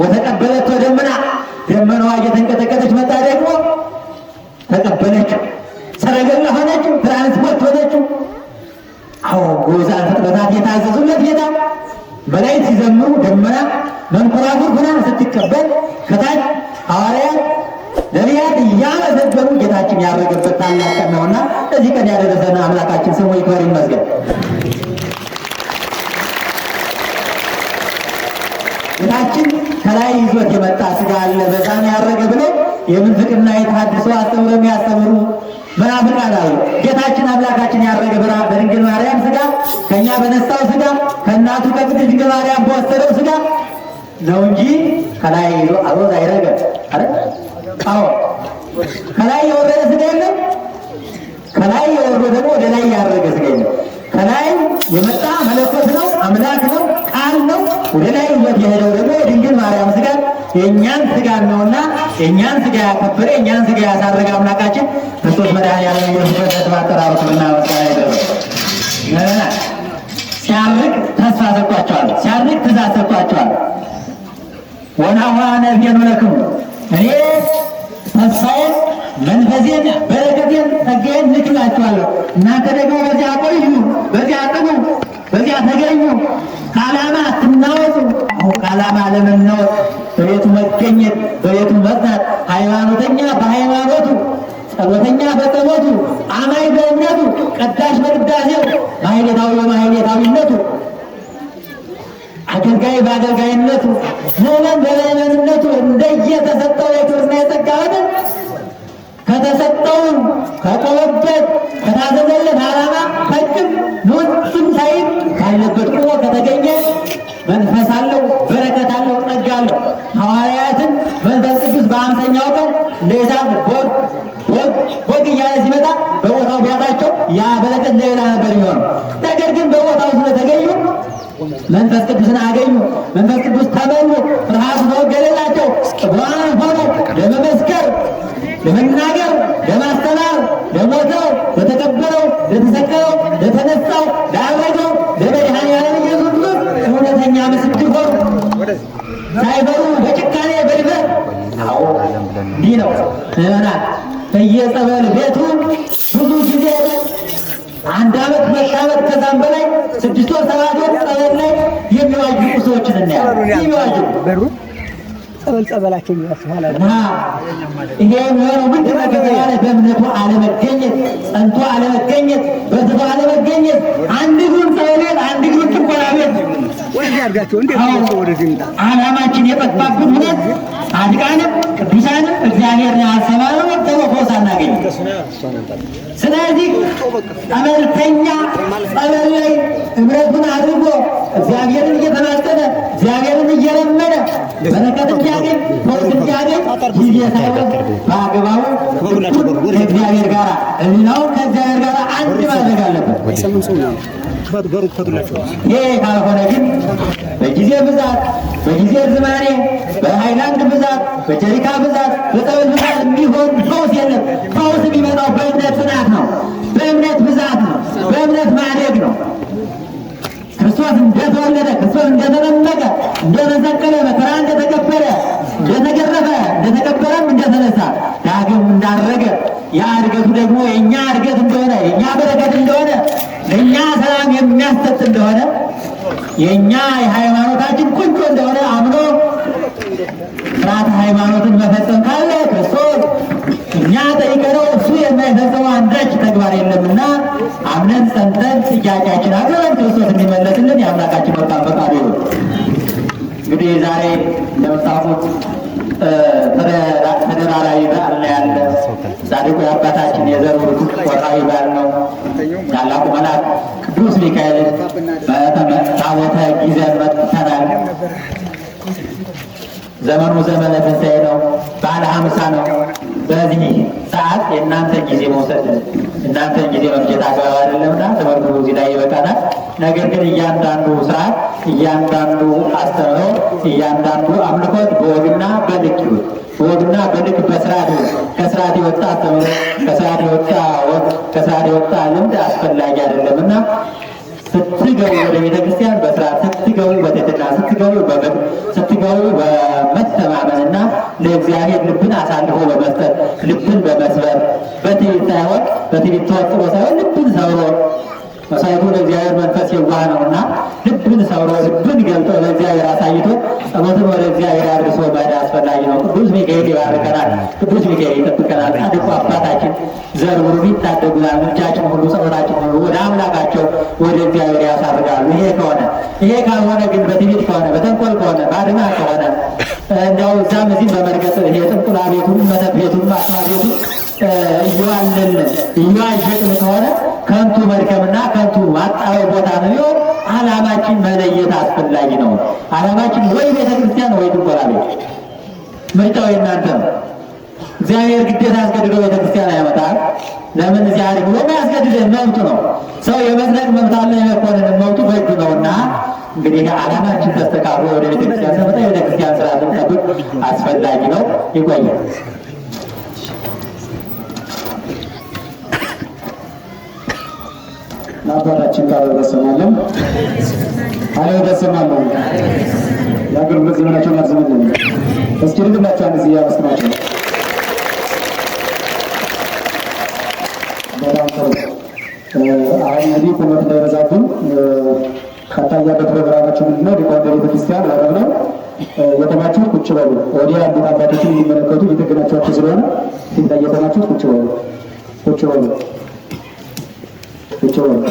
ወተቀበለችው ደመና ደመናዋ እየተንቀጠቀጠች መጣ። ደግሞ ተቀበለችው፣ ሰረገላ ሆነችው፣ ትራንስፖርት ሆነችው። አዎ ግዑዛን ፍጥረታት የታዘዙለት ጌታ መላእክት ሲዘምሩ ደመና መንኮራኩር ሆና ስትቀበል ከታች ሐዋርያት ነቢያት እያመሰገኑ ጌታችን ያረገበት ታላቅ ቀን ነውና እዚህ ቀን ያደረሰን አምላካችን ስሙ ይክበር ይመስገን። ጌታችን ከላይ ይዞት የመጣ ስጋ አለ በዛም ያረገ ብለው የምንፍቅና የተሐድሶ አስተምሮ የሚያስተምሩ መናፍቃን አሉ። ጌታችን አምላካችን ያረገ በድንግል ማርያም ስጋ ከኛ በነሳው ስጋ ከእናቱ ከቅድስት ድንግል ማርያም በወሰደው ስጋ ነው እንጂ ከላይ ይዞ አሮዝ አይረገ አይደል? አዎ ከላይ የወረደ ስጋ የለም። ከላይ የወረደ ደግሞ ወደ ላይ ያረገ ስጋ የለም። ከላይ የመጣ መለኮት ነው፣ አምላክ ነው፣ ቃል ነው። ወደ ላይ የሄደው ደግሞ የድንግል ማርያም ስጋ የእኛን ስጋ ነውና የእኛን ስጋ ያከበረ፣ የእኛን ስጋ ያሳረገ አምላካችን ክርስቶስ መድኃኔዓለም ኢየሱስ ክርስቶስ ባጠራሩ ክብርና ምስጋና ይድረሰው። ሲያርግ ተስፋ ሰጥቷቸዋል። ሲያርግ ትእዛዝ ሰጥቷቸዋል። ወናሁ አነ እፌኑ ለክሙ፣ እኔ ተስፋዬን፣ መንፈሴን፣ በረከቴን፣ ጸጋዬን ልክላችኋለሁ። እናንተ ደግሞ በዚያ ቆዩ፣ በዚያ ጥኑ፣ በዚያ ተገኙ። ከዓላማ አትናወጡ። አሁን ከዓላማ ለመናወጥ በቤቱ መገኘት፣ በቤቱ መጽናት፣ ሃይማኖተኛ በሃይማኖቱ፣ ጸሎተኛ በጸሎቱ፣ አማኝ በእምነቱ፣ ቀዳሽ በቅዳሴው፣ ማህሌታዊ በማህሌታዊነቱ፣ አገልጋይ በአገልጋይነቱ፣ ምዕመን በምዕመንነቱ እንደየተሰጠው የክብርና የጸጋ መጠን ከተሰጠው፣ ከቆመበት፣ ከታዘዘለት ዓላማ ፈጽም ንውጥም ሳይል ካለበት ቆሞ ከተገኘ መንፈስ አለው፣ በረከት አለው፣ ጸጋ አለው። ሐዋርያትን መንፈስ ቅዱስ በ50ኛው ቀን እንደ እሳት ቦግ ቦግ ቦግ እያለ ሲመጣ በቦታው ቢያጣቸው ያ በረከት ሌላ ነበር የሚሆነው። ነገር ግን በቦታው ስለተገኙ መንፈስ ቅዱስን አገኙ። መንፈስ ቅዱስ ተመሉ፣ ፍርሃቱ ተወገደላቸው። ብርሃን ሆኑ ለመመስከር፣ ለመናገር፣ ለማስተማር፣ ለሞተው፣ ለተቀበለው፣ ለተሰቀለው፣ ለተነሳው፣ ላረገው ለመድኃኔዓለም ኢየሱስ ክርስቶስ እውነተኛ ምስክር ሆኑ። ሳይፈሩ በጭካኔ በድፍረት። አዎ፣ እንዲህ ነው ምዕመናን። በየጸበል ቤቱ ብዙ ጊዜ 1 ዓመት፣ 2 ዓመት፣ ከዛም በላይ 6 ወር፣ 7 ወር ጸበል ላይ የሚዋዥቁ ሰዎችን እናያለን። የሚዋዥቁ ጸበል ጸበላቸው ይመስላል። እና ይሄ የሚሆነው ምንድን ነው ከተባለ በእምነቱ አለመገኘት፣ ጸንቶ አለመገኘት፣ በርትቶ አለመገኘት፣ አንድ እግሩን ጸበል ቤት፣ አንድ እግሩን ጥንቆላ ቤት። ወደዚህ አድርጋቸው እንዴት ነው ወደዚህ ይምጣ። ዓላማችን የጠፋብን ሁነት ጻድቃንም ቅዱሳንም እግዚአብሔርን ያልሰማነው ቶሎ ፈውስ አናገኝም። ስለዚህ ጸበልተኛ ጸበል ላይ እምነቱን አድርጎ እግዚአብሔርን እየተማጸነ፣ እግዚአብሔርን እየለመነ በረከት እንዲያገኝ፣ ፈውስ እንዲያገኝ ጊዜ ሳይወስድ በአግባቡ ከእግዚአብሔር ጋር፣ ሕሊናውን ከእግዚአብሔር ጋር አንድ ማድረግ አለበት። ይሄ ካልሆነ ግን በጊዜ ብዛት፣ በጊዜ ዝማኔ፣ በሃይላንድ ብዛት፣ በጀሪካ ብዛት፣ በጸበል ብዛት የሚሆን ፈውስ የለም። ፈውስ የሚመጣው በእምነት ጽናት ነው፣ በእምነት ብዛት ነው፣ በእምነት ማደግ ነው። ክርስቶስ እንደተወለደ፣ ክርስቶስ እንደተጠመቀ፣ እንደተሰቀለ፣ መከራ እንደተቀበለ፣ እንደተገረፈ፣ እንደተቀበረም፣ እንደተነሳ፣ ዳግም እንዳረገ፣ ያ እድገቱ ደግሞ የእኛ እድገት እንደሆነ፣ የእኛ በረከት እንደሆነ፣ ለእኛ ሰላም የሚያሰጥ እንደሆነ፣ የእኛ የሃይማኖታችን ቁንጮ እንደሆነ አምኖ ስርዓተ ሃይማኖትን መፈጸም ካለ ክርስቶስ እኛ ጠይቀነው እሱ የማይፈጽመው አንዳች ተግባር የለምና አምነን ጸንተን ጥያቄያችን አቅርበን ክርስቶስ እንዲመለስልን የአምላካችን መልካም ፈቃዱ ይሁን። እንግዲህ ዛሬ እንደምታውቁት ተደራራቢ በዓል ነው ያለ። ጻድቁ የአባታችን የዘርቡሩክ ወርሃዊ በዓል ነው። ታላቁ መልአክ ቅዱስ ሚካኤል ታቦተ ይዘን መጥተናል። ዘመኑ ዘመነ ትንሣኤ ነው። በዓለ 50 ነው። በዚህ ሰዓት የእናንተን ጊዜ መውሰድ፣ እናንተን ጊዜ መፍጀት አግባብ አይደለምና ትምህርቱ እዚህ ላይ ይበቃናል። ነገር ግን እያንዳንዱ ስርዓት፣ እያንዳንዱ አስተምህሮ፣ እያንዳንዱ አምልኮት በወግና በልክ ይሁን። በወግና በልክ በስርዓት ይሁን። ከስርዓት የወጣ አስተምህሮ፣ ከስርዓት የወጣ ወግ፣ ከስርዓት የወጣ ልምድ አስፈላጊ አይደለምና ስትገቡ ወደ ቤተ ክርስቲያን በስርዓት ስትገቡ፣ በትህትና ስትገቡ፣ በፍቅር ስትገቡ፣ በመተማመንና ለእግዚአብሔር ልብን አሳልፎ በመስጠት፣ ልብን በመስበር፣ በትዕቢት ሳይሆን፣ በትዕቢት ተወጥሮ ሳይሆን፣ ልብን ሰብሮ፣ መስዋዕቱ ለእግዚአብሔር መንፈስ የዋህ ነውና ልብን ሰብሮ፣ ልብን ገልጦ ለእግዚአብሔር አሳይቶ ጸሎትን ወደ እግዚአብሔር አድርሶ መሄድ አስፈላጊ ነው። ቅዱስ ሚካኤል ይባርከናል። ቅዱስ ሚካኤል ይጠብቀናል። ጻድቁ አባታችን ዘርቡሩን ይታደጉናል። ምልጃችን ሁሉ፣ ጸሎታችን ሁሉ ወደ አምላካቸው ወደ እግዚአብሔር ያሳርጋሉ። ይሄ ከሆነ፣ ይሄ ካልሆነ ግን በትዕቢት ከሆነ፣ በተንኮል ከሆነ፣ በአድማ ከሆነ፣ እንዲያው እዛም እዚህም በመርገጥ ይሄ ጥንቁላ ቤቱን፣ መተት ቤቱን፣ ማስማት ቤቱን እየዋለልን እየዋዠቅን ከሆነ ከንቱ መድከምና ከንቱ ማጣበብ ቦታ ነው የሚሆን። ዓላማችን መለየት አስፈላጊ ነው። ዓላማችን ወይ ቤተክርስቲያን ወይ ጥንቆላ ቤት፣ ምርጫው የእናንተ ነው። እግዚአብሔር ግዴታ አስገድዶ ቤተክርስቲያን አያመጣም። ለምን እዚህ አድርግ ብሎ ያስገድደን መብቱ ነው። ሰው የመጽደቅ መብት አለ፣ የመኮንን መብቱ በእጁ ነውና እንግዲህ ዓላማችን ተስተካክሎ ወደ ቤተክርስቲያን ስንመጣ የቤተክርስቲያን ስርዓት ልንጠብቅ አስፈላጊ ነው። ይቆያል። ለአባታችን ቃለ ያሰማልን፣ ቃለ ያሰማልን፣ የአገልግሎት ዘመናቸውን ያርዝምልን። እስኪ ልግላቸው አንድ ጊዜ ያመስግናቸው። በጣም ጥሩ። አሁን እንግዲህ ቁመት እንዳይበዛብን ቀጣይ ያለ ፕሮግራማችን ምንድነው? ሊቃውንተ ቤተክርስቲያን ወረብ ነው የቆማችሁት ቁጭ በሉ። ወዲያ ያሉት አባቶችን የሚመለከቱ እየተገናኟቸው ስለሆነ ፊት ላይ የቆማችሁት ቁጭ በሉ፣ ቁጭ በሉ፣ ቁጭ በሉ።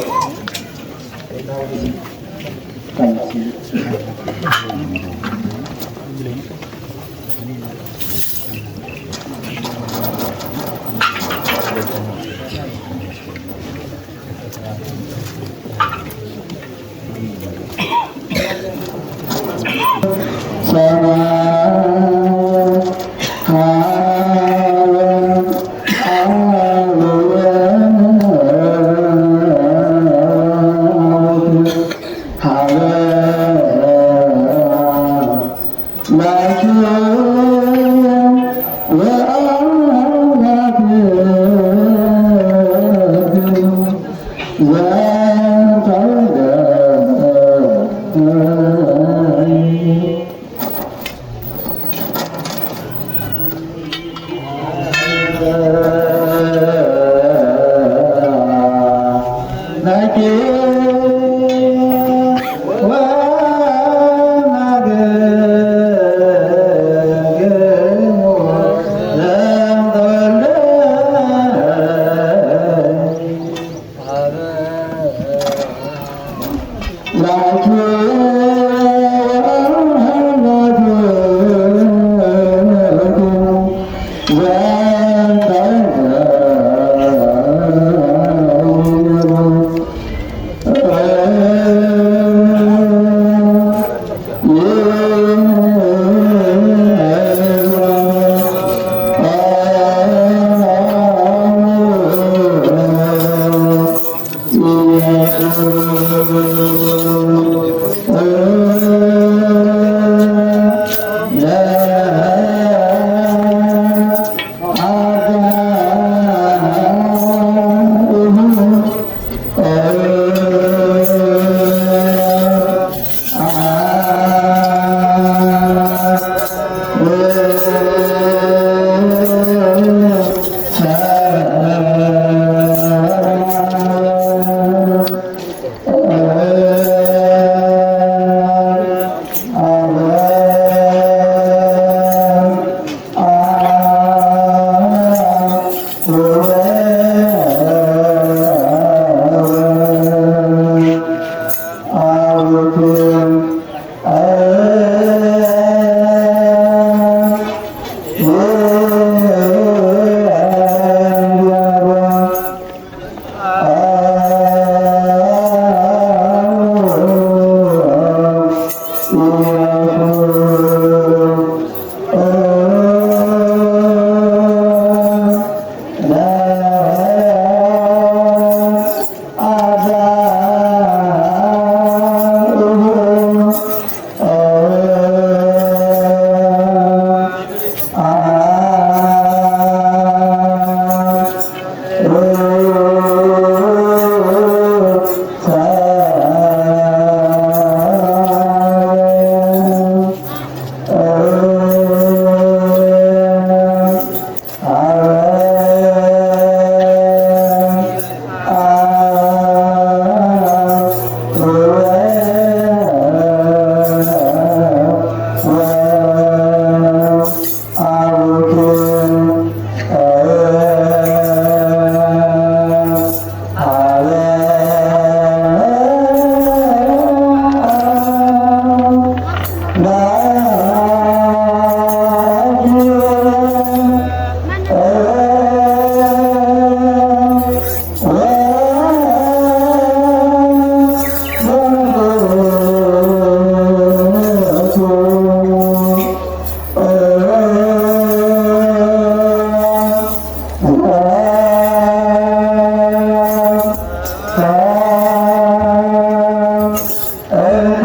Oh.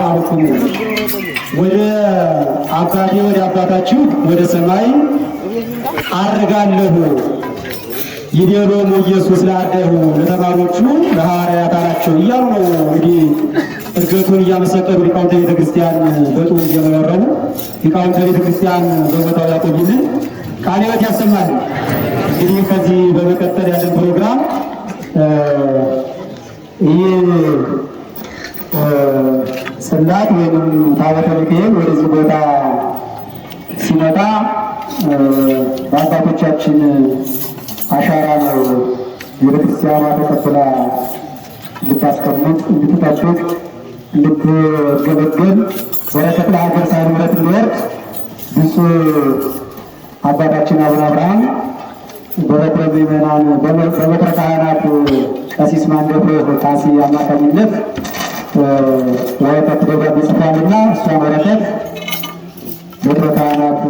አብክሙ ወደ አባቴ ወደ አባታችሁ ወደ ሰማይ አርጋለሁ። ይቤሎሙ ኢየሱስ ለአርዳኢሁ ለተማሪዎቹ ለሐዋርያት አላቸው እያሉ ነው። እንግዲህ እርገቱን እያመሰጠሩ ሊቃውንተ ቤተ ክርስቲያን በጡብ እየመረቡ ሊቃውንተ ቤተ ክርስቲያን በቦታው ያቆዩልን፣ ቃለ ሕይወት ያሰማል። እንግዲህ ከዚህ በመቀጠል ያለን ፕሮግራም ይህ ጽላት ወይም ታቦተ ሚካኤል ወደዚህ ቦታ ሲመጣ በአባቶቻችን አሻራ ነው ቤተክርስቲያኗ ተቀብላ እንድታስቀምጥ፣ እንድትጠብቅ፣ እንድትገለገል በረከት ለሀገር ሳይል ምሕረት እንዲወርድ ብፁዕ አባታችን አቡነ አብርሃም በበኩረ ምዕመናን በበኩረ ካህናት ቀሲስ ማንደፍሮ ካሴ አማካኝነት ወረቀት ደብዳቤ ጽፏልና እሷን ወረቀት በኩረ ካህናት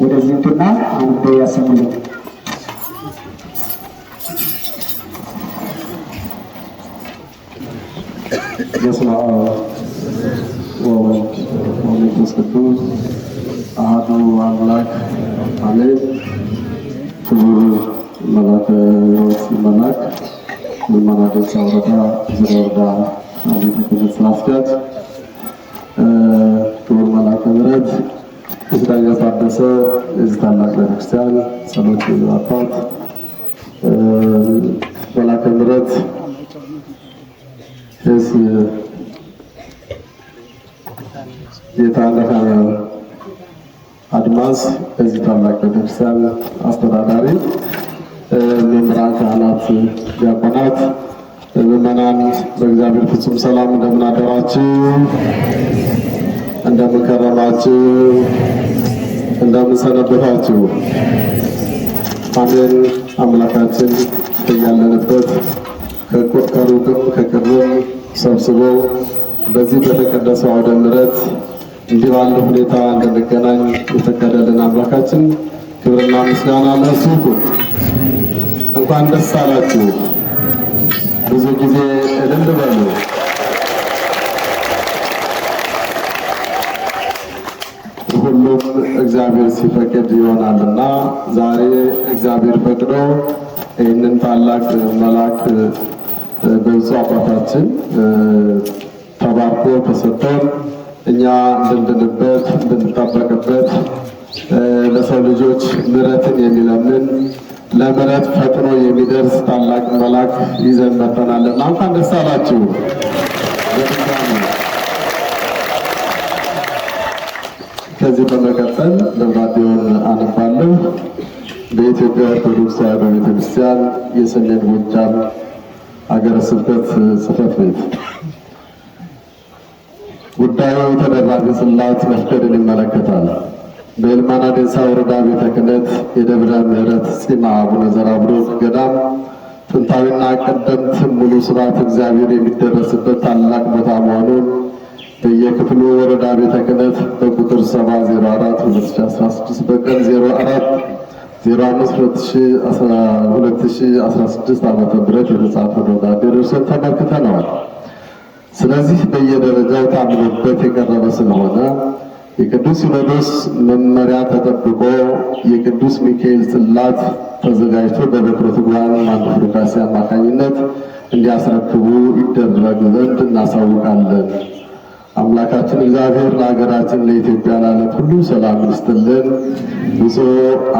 ወደዚህ ይምጡና አንብበው ያሰሙልን። በስመ አብ ወወልድ ወመንፈስ ቅዱስ አሐዱ አምላክ አሜን። ክቡር መላከ ሕይወት መላክ ልመና ደንሳ ወረዳ ዙሪያ ወረዳ ቤተ ክህነት ስራ አስኪያጅ፣ ክቡር መላከ ምሕረት ዳኛ ታደሰ የዚህ ታላቅ ቤተክርስቲያን ጸሎት አባት፣ መላከ ምሕረት ቄስ ጌታነህ አድማስ የዚህ ታላቅ ቤተክርስቲያን አስተዳዳሪ፣ መምህራን፣ ካህናት፣ ዲያቆናት፣ ምዕመናን በእግዚአብሔር ፍጹም ሰላም እንደምን አደራችሁ? እንደምን ከረማችሁ? እንደምን ሰነበታችሁ? አሜን። አምላካችን በያለንበት ከሩቅም ከቅርብም ሰብስቦ በዚህ በተቀደሰው አውደ ምሕረት እንዲህ ባለ ሁኔታ እንድንገናኝ የፈቀደልን አምላካችን ክብርና ምስጋና ለእርሱ ይሁን። እንኳን ደስ አላችሁ። ብዙ ጊዜ እልል በሉ። ሁሉም እግዚአብሔር ሲፈቅድ ይሆናልና ዛሬ እግዚአብሔር ፈቅዶ ይህንን ታላቅ መልአክ በብፁዕ አባታችን ተባርኮ ተሰጥቶን እኛ እንድንድንበት፣ እንድንጠበቅበት፣ ለሰው ልጆች ምሕረትን የሚለምን፣ ለምሕረት ፈጥኖ የሚደርስ ታላቅ መልአክ ይዘን መጥተናልና እንኳን ደስ አላችሁ። በድጋሚ ከዚህ በመቀጠል ደብዳቤውን አነባለሁ። በኢትዮጵያ ኦርቶዶክስ ተዋሕዶ ቤተክርስቲያን የሰሜን ጎጃም ሀገረ ስብከት ጽሕፈት ቤት ጉዳዩ ተደራቢ ጽላት መፍቀድን ይመለከታል። በይልማና ዴንሳ ወረዳ ቤተ ክህነት የደብረ ምሕረት ጺማ አቡነ ዘርዓ ቡሩክ ገዳም ጥንታዊና ቀደምት ሙሉ ስብሐት እግዚአብሔር የሚደረስበት ታላቅ ቦታ መሆኑን በየክፍሉ ወረዳ ቤተ ክህነት በቁጥር 704 2016 በቀን 04 05 2016 ዓ.ም የተጻፈ ደብዳቤ ደርሶን ተመልክተነዋል። ስለዚህ በየደረጃው ታምኖበት የቀረበ ስለሆነ የቅዱስ ሲኖዶስ መመሪያ ተጠብቆ የቅዱስ ሚካኤል ጽላት ተዘጋጅቶ በበኩረ ትጉሃን ማንደፍሮ ካሴ አማካኝነት እንዲያስረክቡ ይደረግ ዘንድ እናሳውቃለን። አምላካችን እግዚአብሔር ለሀገራችን ለኢትዮጵያ ለዓለም ሁሉ ሰላም ይስጥልን። ብፁዕ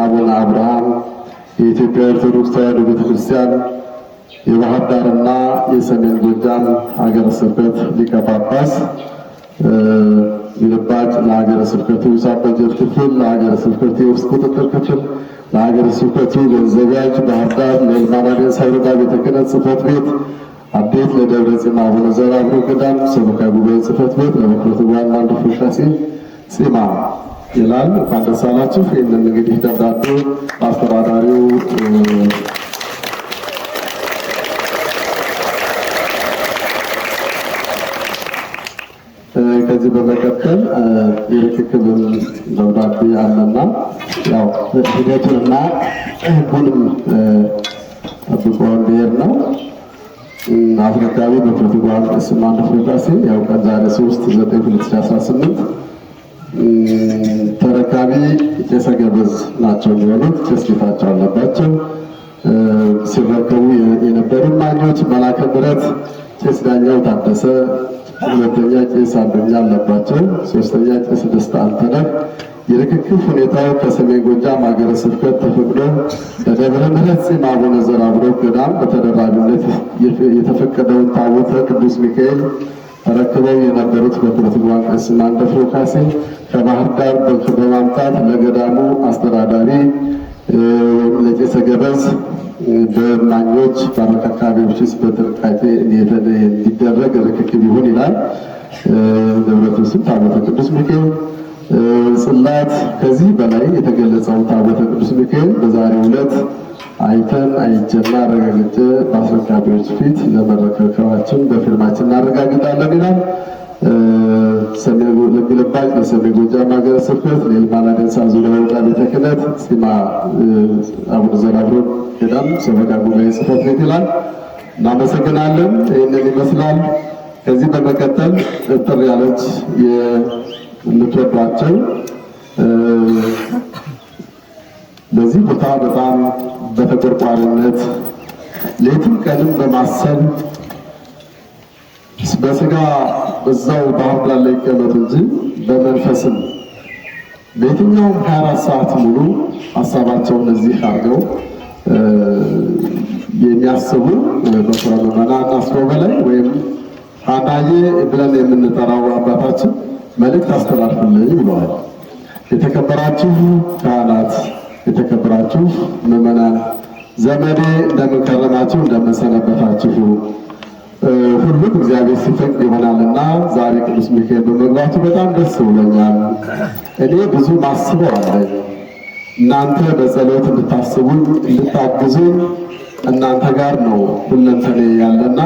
አቡነ አብርሃም የኢትዮጵያ ኦርቶዶክስ ተዋሕዶ ቤተክርስቲያን የባህር ዳርና የሰሜን ጎጃም ሀገረ ስብከት ሊቀ ጳጳስ፣ ግልባጭ ለሀገረ ስብከቱ ሂሳብ በጀት ክፍል፣ ለሀገረ ስብከቱ የውስጥ ቁጥጥር ክፍል፣ ለሀገረ ስብከቱ ገንዘብ ያዥ ባህር ዳር፣ ለይልማና ዴንሳ ወረዳ ቤተ ክህነት ጽሕፈት ቤት አዴት፣ ለደብረ ጺማ አቡነ ዘርዓ ቡሩክ ገዳም ሰበካ ጉባኤ ጽሕፈት ቤት፣ ለበኩረ ትጉሃን ማንደፍሮ ካሴ ጺማ ይላል። እንኳን ደስ አላችሁ። ይህንን እንግዲህ ደብዳቤ አስተዳዳሪው የርክክብም ደብዳቤ አለና ያው ሂደቱንና ሕጉንም ጠብቆ እንዲሄድ ነው። አስረካቢ በፕሮቶኮል ስም አንድ ፍሬዳሴ ያው ቀን ዛሬ 3/9/2018 ተረካቢ ቄሰ ገበዝ ናቸው የሚሆኑት። ቄስ ጌታቸው አለባቸው። ሲረከቡ የነበሩ ማኞች መላከ ምሕረት ቄስ ዳኛው ታደሰ፣ ሁለተኛ ቄስ አዱኛ አለባቸው፣ ሶስተኛ ቄስ ደስታ አንተነህ። የርክክብ ሁኔታው ከሰሜን ጎጃም ሀገረ ስብከት ተፈቅዶ በደብረ ምሕረት ጺም አቡነ ዘርአብሩክ ገዳም በተደራቢነት የተፈቀደውን ታቦተ ቅዱስ ሚካኤል ተረክበው የነበሩት በፕሮቶኮል ቄስ ማንደፍሮ ካሴ ከባህር ዳር በማምጣት ለገዳሙ አስተዳዳሪ ወይም ለቄሰ ገበዝ በማኞች በአረካካቢዎች ውስጥ በጥንቃቄ እንዲደረግ ርክክብ ይሁን ይላል። ንብረቱ ስም ታቦተ ቅዱስ ሚካኤል ጽላት። ከዚህ በላይ የተገለጸው ታቦተ ቅዱስ ሚካኤል በዛሬው ዕለት አይተን አይቼና አረጋግጬ በአስረካቢዎች ፊት ለመረከባችን በፊርማችን እናረጋግጣለን ይላል። ለግልባጭ ለሰሜን ጎጃም ሀገረ ስብከት ለይልማና ዴንሳ ዙሪያ ወረዳ ቤተ ክህነት ሲማ አቡነ ዘርአብሩክ ገዳም ሰበካ ጉባኤ ጽሕፈት ቤት ይላል። እናመሰግናለን። ይህንን ይመስላል። ከዚህ በመቀጠል እጥር ያለች የምትወዷቸው በዚህ ቦታ በጣም በተቆርቋሪነት ሌትም ቀንም በማሰብ በስጋ እዛው ባህር ዳር ላይ ይቀመጡ እንጂ በመንፈስም በየትኛውም 24 ሰዓት ሙሉ ሀሳባቸውን እዚህ አድርገው የሚያስቡ በኩረ ምዕመናን አስበው በላይ ወይም ሀናዬ ብለን የምንጠራው አባታችን መልእክት አስተላልፍልኝ ብለዋል። የተከበራችሁ ካህናት፣ የተከበራችሁ ምዕመናን፣ ዘመዴ እንደምን ከረማችሁ፣ እንደምን ሰነበታችሁ? ሁሉም እግዚአብሔር ሲፈቅድ ይሆናልና ዛሬ ቅዱስ ሚካኤል በመግባቱ በጣም ደስ ብሎኛል። እኔ ብዙ ማስበው አለኝ። እናንተ በጸሎት እንድታስቡኝ እንድታግዙኝ እናንተ ጋር ነው ሁለንተኔ ያለና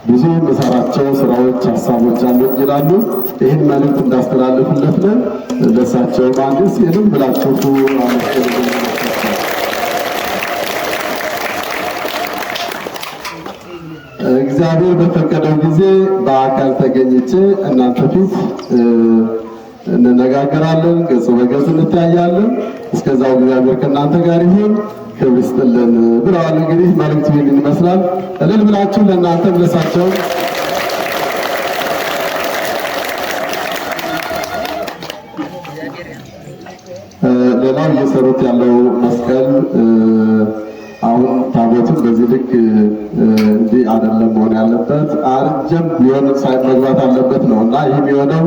ብዙ የምሰራቸው ስራዎች፣ ሀሳቦች አሉኝ ይላሉ። ይህን መልእክት እንዳስተላልፍለት ነው። ለሳቸው አንድ ሲልም ብላችሁ አመስግኑ። እግዚአብሔር በፈቀደው ጊዜ በአካል ተገኝቼ እናንተ ፊት እንነጋገራለን፣ ገጽ በገጽ እንተያያለን። እስከዛው እግዚአብሔር ከእናንተ ጋር ይሁን፣ ክብር ይስጥልን ብለዋል። እንግዲህ መልእክቱ ይህንን ይመስላል። እልል ብላችሁ ለእናንተም ለሳቸው ሌላው እየሰሩት ያለው መስቀል አሁን ታቦቱን በዚህ ልክ እንዲህ አይደለም መሆን ያለበት፣ አርጀም ቢሆን መግባት አለበት ነው እና ይህም የሆነው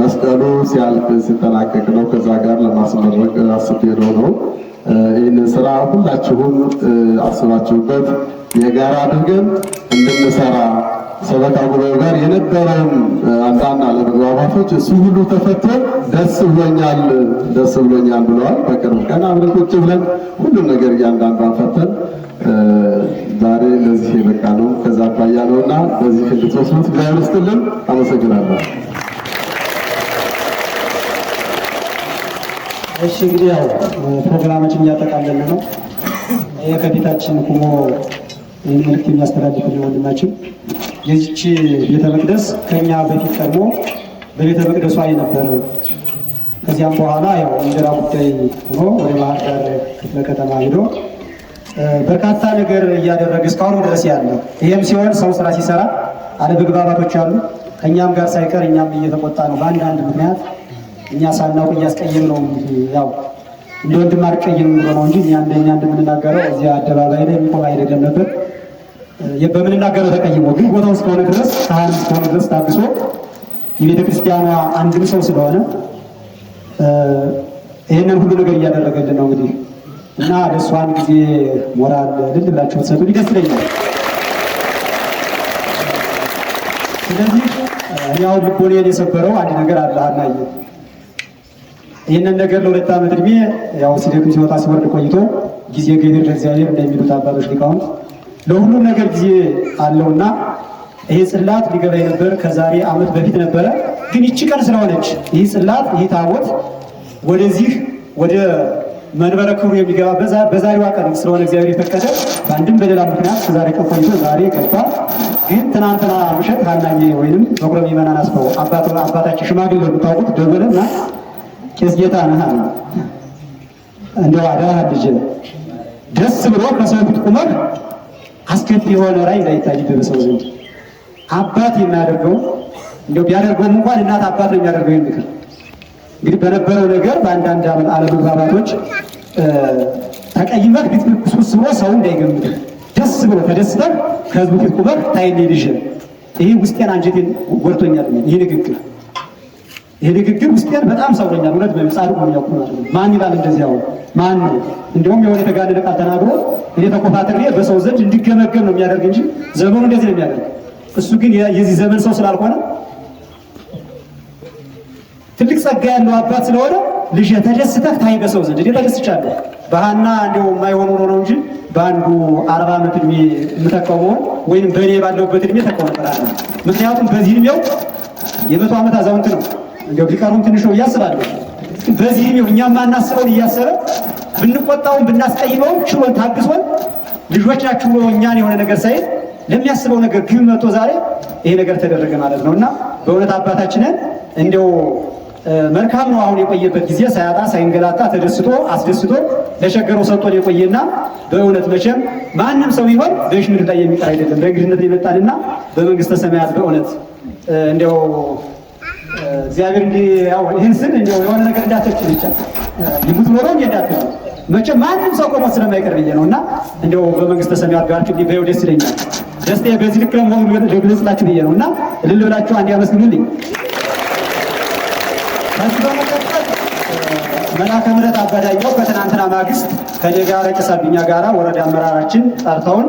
መስቀሉ ሲያልቅ ሲጠናቀቅ ነው። ከዛ ጋር ለማስመረቅ አስቤ ነው። ይህንን ስራ ሁላችሁም አስባችሁበት የጋራ አድርገን እንድንሰራ ሰበካ ጉባኤው ጋር የነበረውን አንዳንድ አለመግባባቶች እሱ ሁሉ ተፈቶ ደስ ብሎኛል ደስ ብሎኛል ብለዋል። በቅርብ ቀን አብረን ቁጭ ብለን ሁሉም ነገር እያንዳንዷን ፈተን ዛሬ ለዚህ የበቃ ነው። ከዛ አኳያ ነውና በዚህ እንድትወስዱት እግዚአብሔር ይስጥልን። አመሰግናለሁ። እሺ እንግዲህ ያው ፕሮግራማችን እያጠቃለልን ነው። ይሄ ከፊታችን ቁሞ ይህን መልዕክት የሚያስተላልፍልን ወንድማችን የዚች ቤተ መቅደስ ከኛ በፊት ቀድሞ በቤተ መቅደሷ የነበረ ከዚያም በኋላ ያው እንጀራ ጉዳይ ሆኖ ወደ ባህር ዳር ክፍለ ከተማ ሄዶ በርካታ ነገር እያደረገ እስካሁን ድረስ ያለው ይህም ሲሆን ሰው ስራ ሲሰራ አለመግባባቶች አሉ። ከእኛም ጋር ሳይቀር እኛም እየተቆጣ ነው። በአንዳንድ ምክንያት እኛ ሳናውቅ እያስቀየም ነው። ያው እንደ ወንድም አልቀየም ብሎ ነው እንጂ እኛ እንደኛ እንደምንናገረው እዚያ አደባባይ ላይ የሚቆም አይደለም ነበር። በምንናገረው ተቀይሞ ግን ቦታው እስከሆነ ድረስ ካህን እስከሆነ ድረስ ታግሶ የቤተ ክርስቲያኗ አንድም ሰው ስለሆነ ይህንን ሁሉ ነገር እያደረገልን ነው እንግዲህ እና ለእሱ አንድ ጊዜ ሞራል እልል ብላችሁ ብትሰጡልኝ ደስ ይለኛል። ስለዚህ እኔ አሁን ልቦናዬን የሰበረው አንድ ነገር አለ ሀናዬ። ይህንን ነገር ለሁለት ዓመት እድሜ ያው ሲደክም ሲወጣ ሲወርድ ቆይቶ ጊዜ ገቢር ለእግዚአብሔር እንደሚሉት አባቶች ሊቃውንት ለሁሉም ነገር ጊዜ አለውና ይሄ ጽላት ሊገባ የነበር ከዛሬ ዓመት በፊት ነበረ። ግን ይቺ ቀን ስለሆነች ይህ ጽላት ይህ ታቦት ወደዚህ ወደ መንበረ ክብሩ የሚገባ በዛሬዋ ቀን ስለሆነ እግዚአብሔር የፈቀደ በአንድም በሌላ ምክንያት ዛሬ ቀን ቆይቶ ዛሬ ገባ። ግን ትናንትና ምሽት ሀናዬ ወይንም በኩረ ምዕመናን አስፈው አባታችን ሽማግሌ የምታውቁት ደወለና ቄስ ጌታ ነህ አለ። እንደው አደራ ልጄ ደስ ብሎ ከሰው ፊት ቁመህ አስከፊ የሆነ ራእይ እንዳይታይብህ በሰው ዘንድ አባት የሚያደርገው እንደው ቢያደርገውም እንኳን እናት አባት ነው የሚያደርገው ይህን ምክር። እንግዲህ በነበረው ነገር በአንዳንድ አለመግባባቶች ተቀይመህ ፊት ኩስኩስ ብሎ ሰው እንዳይገምትህ ደስ ብሎ ተደስተህ ከህዝቡ ፊት ቁመህ ታይልኝ ልጄ፣ ይህ ውስጤን አንጀቴን ጎድቶኛል። ይህ ንግግር ውስጤን በጣም ሰብሮኛል። እውነት ጻድቁ ነው የሚያውቁ ማለት ነው። ማን ይላል እንደዚህ? አሁን ማን ነው? እንደውም የሆነ የተጋነነ ቃል ተናግሮ እኔ ተኮፋትሬ በሰው ዘንድ እንዲገመገም ነው የሚያደርግ እንጂ ዘመኑ እንደዚህ ነው የሚያደርግ። እሱ ግን የዚህ ዘመን ሰው ስላልሆነ፣ ትልቅ ጸጋ ያለው አባት ስለሆነ፣ ልጅ ተደስተህ ታይ በሰው ዘንድ። እኔ ተደስቻለሁ። በሃና እንደው የማይሆን ሆኖ ነው እንጂ በአንዱ 40 ዓመት እድሜ የምተካው መሆን ወይንም በእኔ ባለሁበት እድሜ ተካው ነበር አለ። ምክንያቱም በዚህ እድሜው የ100 ዓመት አዛውንት ነው። እንደው ቢቀሩም ትንሽ ነው እያስባለሁ። በዚህ እድሜው እኛ የማናስበውን እያሰበ ብንቆጣውም ብናስቀይመውም ችሎን ታግሶን ልጆች ናችሁ ብሎ እኛን የሆነ ነገር ሳይል ለሚያስበው ነገር ግብ መጥቶ ዛሬ ይሄ ነገር ተደረገ ማለት ነው። እና በእውነት አባታችንን እንደው መልካም ነው። አሁን የቆየበት ጊዜ ሳያጣ ሳይንገላታ ተደስቶ አስደስቶ ለቸገረው ሰጥቶን የቆየና በእውነት መቼም ማንም ሰው ቢሆን በሽ ምድር ላይ የሚቀር አይደለም። በእንግድነት የመጣንና በመንግስተ ሰማያት በእውነት እንደው እግዚአብሔር እንዲህ ያው ይህን ስል እንደው የሆነ ነገር እንዳትች ብቻ ይሙት ኖሮ እንዴ እንዳትሉ፣ መቼም ማንም ሰው ቆሞ ስለማይቀር ብዬ ነው። እና እንደው በመንግስተ ሰማያት ጋር በይው ደስ ይለኛል። ደስታዬ በዚህ ልክ ለመሆኑ ልግለጽላችሁ ብዬ ነው። እና እልል ብላችሁ አንድ ያመስግኑልኝ። ከዚህ በመቀጠል መላከ ምሕረት አባዳኛው ከትናንትና ማግስት ከኔ ጋር ጭስ አብኛ ጋራ ወረዳ አመራራችን ጠርተውን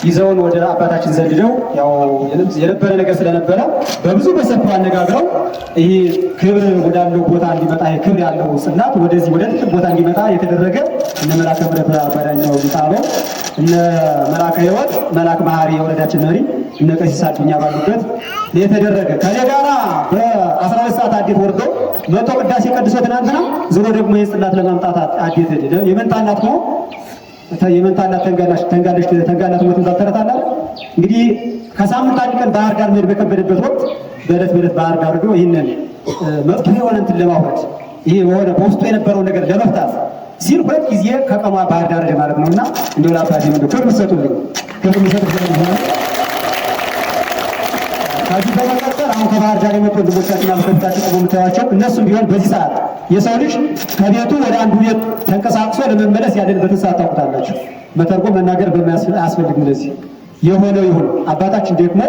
ይዘውን ወደ አባታችን ዘንድ ሄደው ያው የነበረ ነገር ስለነበረ በብዙ በሰፊው አነጋግረው ይህ ክብር ወዳለው ቦታ እንዲመጣ፣ ይህ ክብር ያለው ጽላት ወደዚህ ወደ ትልቅ ቦታ እንዲመጣ የተደረገ እነ መላከ ምሕረት አባዳኛው ጣሎ፣ እነ መላከ ሕይወት መላክ መሀሪ የወረዳችን መሪ፣ እነ ቀሲስ አዱኛ ባሉበት የተደረገ፣ ከኔ ጋራ በ12 ሰዓት አዴት ወርዶ መቶ ቅዳሴ ቀድሶ ትናንትና ዞሮ ደግሞ ይህን ጽላት ለማምጣት አዴት ሄደ። የመንታ እናት ነው፣ የመንታ እናት ተንጋላሽ ተንጋለሽ ተንጋላት ሞት ተረት አለ። እንግዲህ ከሳምንት አንድ ቀን ባህር ዳር መሄድ በከበደበት ወቅት በዕለት በዕለት ባህር ዳር ሄዶ ይህንን መጥፎ የሆነ እንትን ለማውረድ፣ ይሄ የሆነ በውስጡ የነበረውን ነገር ለመፍታት ሲል ሁለት ጊዜ ከቀሟ ባህር ዳር ሄደ ማለት ነው። እና እንደው ለአባቴ እንደው ክብር ሰጡልኝ፣ ክብር ሰጡልኝ። ከዚህ በመቀጠል አሁን ከባህር ዳር የመጡ ወንድሞቻችን ከፊታችን ቆመው የምታዩቸው እነሱም ቢሆን በዚህ ሰዓት የሰው ልጅ ከቤቱ ወደ አንዱ ቤት ተንቀሳቅሶ ለመመለስ ያለንበትን ሰዓት ታውቁታላችሁ። መተርጎም መናገር አያስፈልግም። ለዚህ የሆነው ይሁን። አባታችን ደግሞ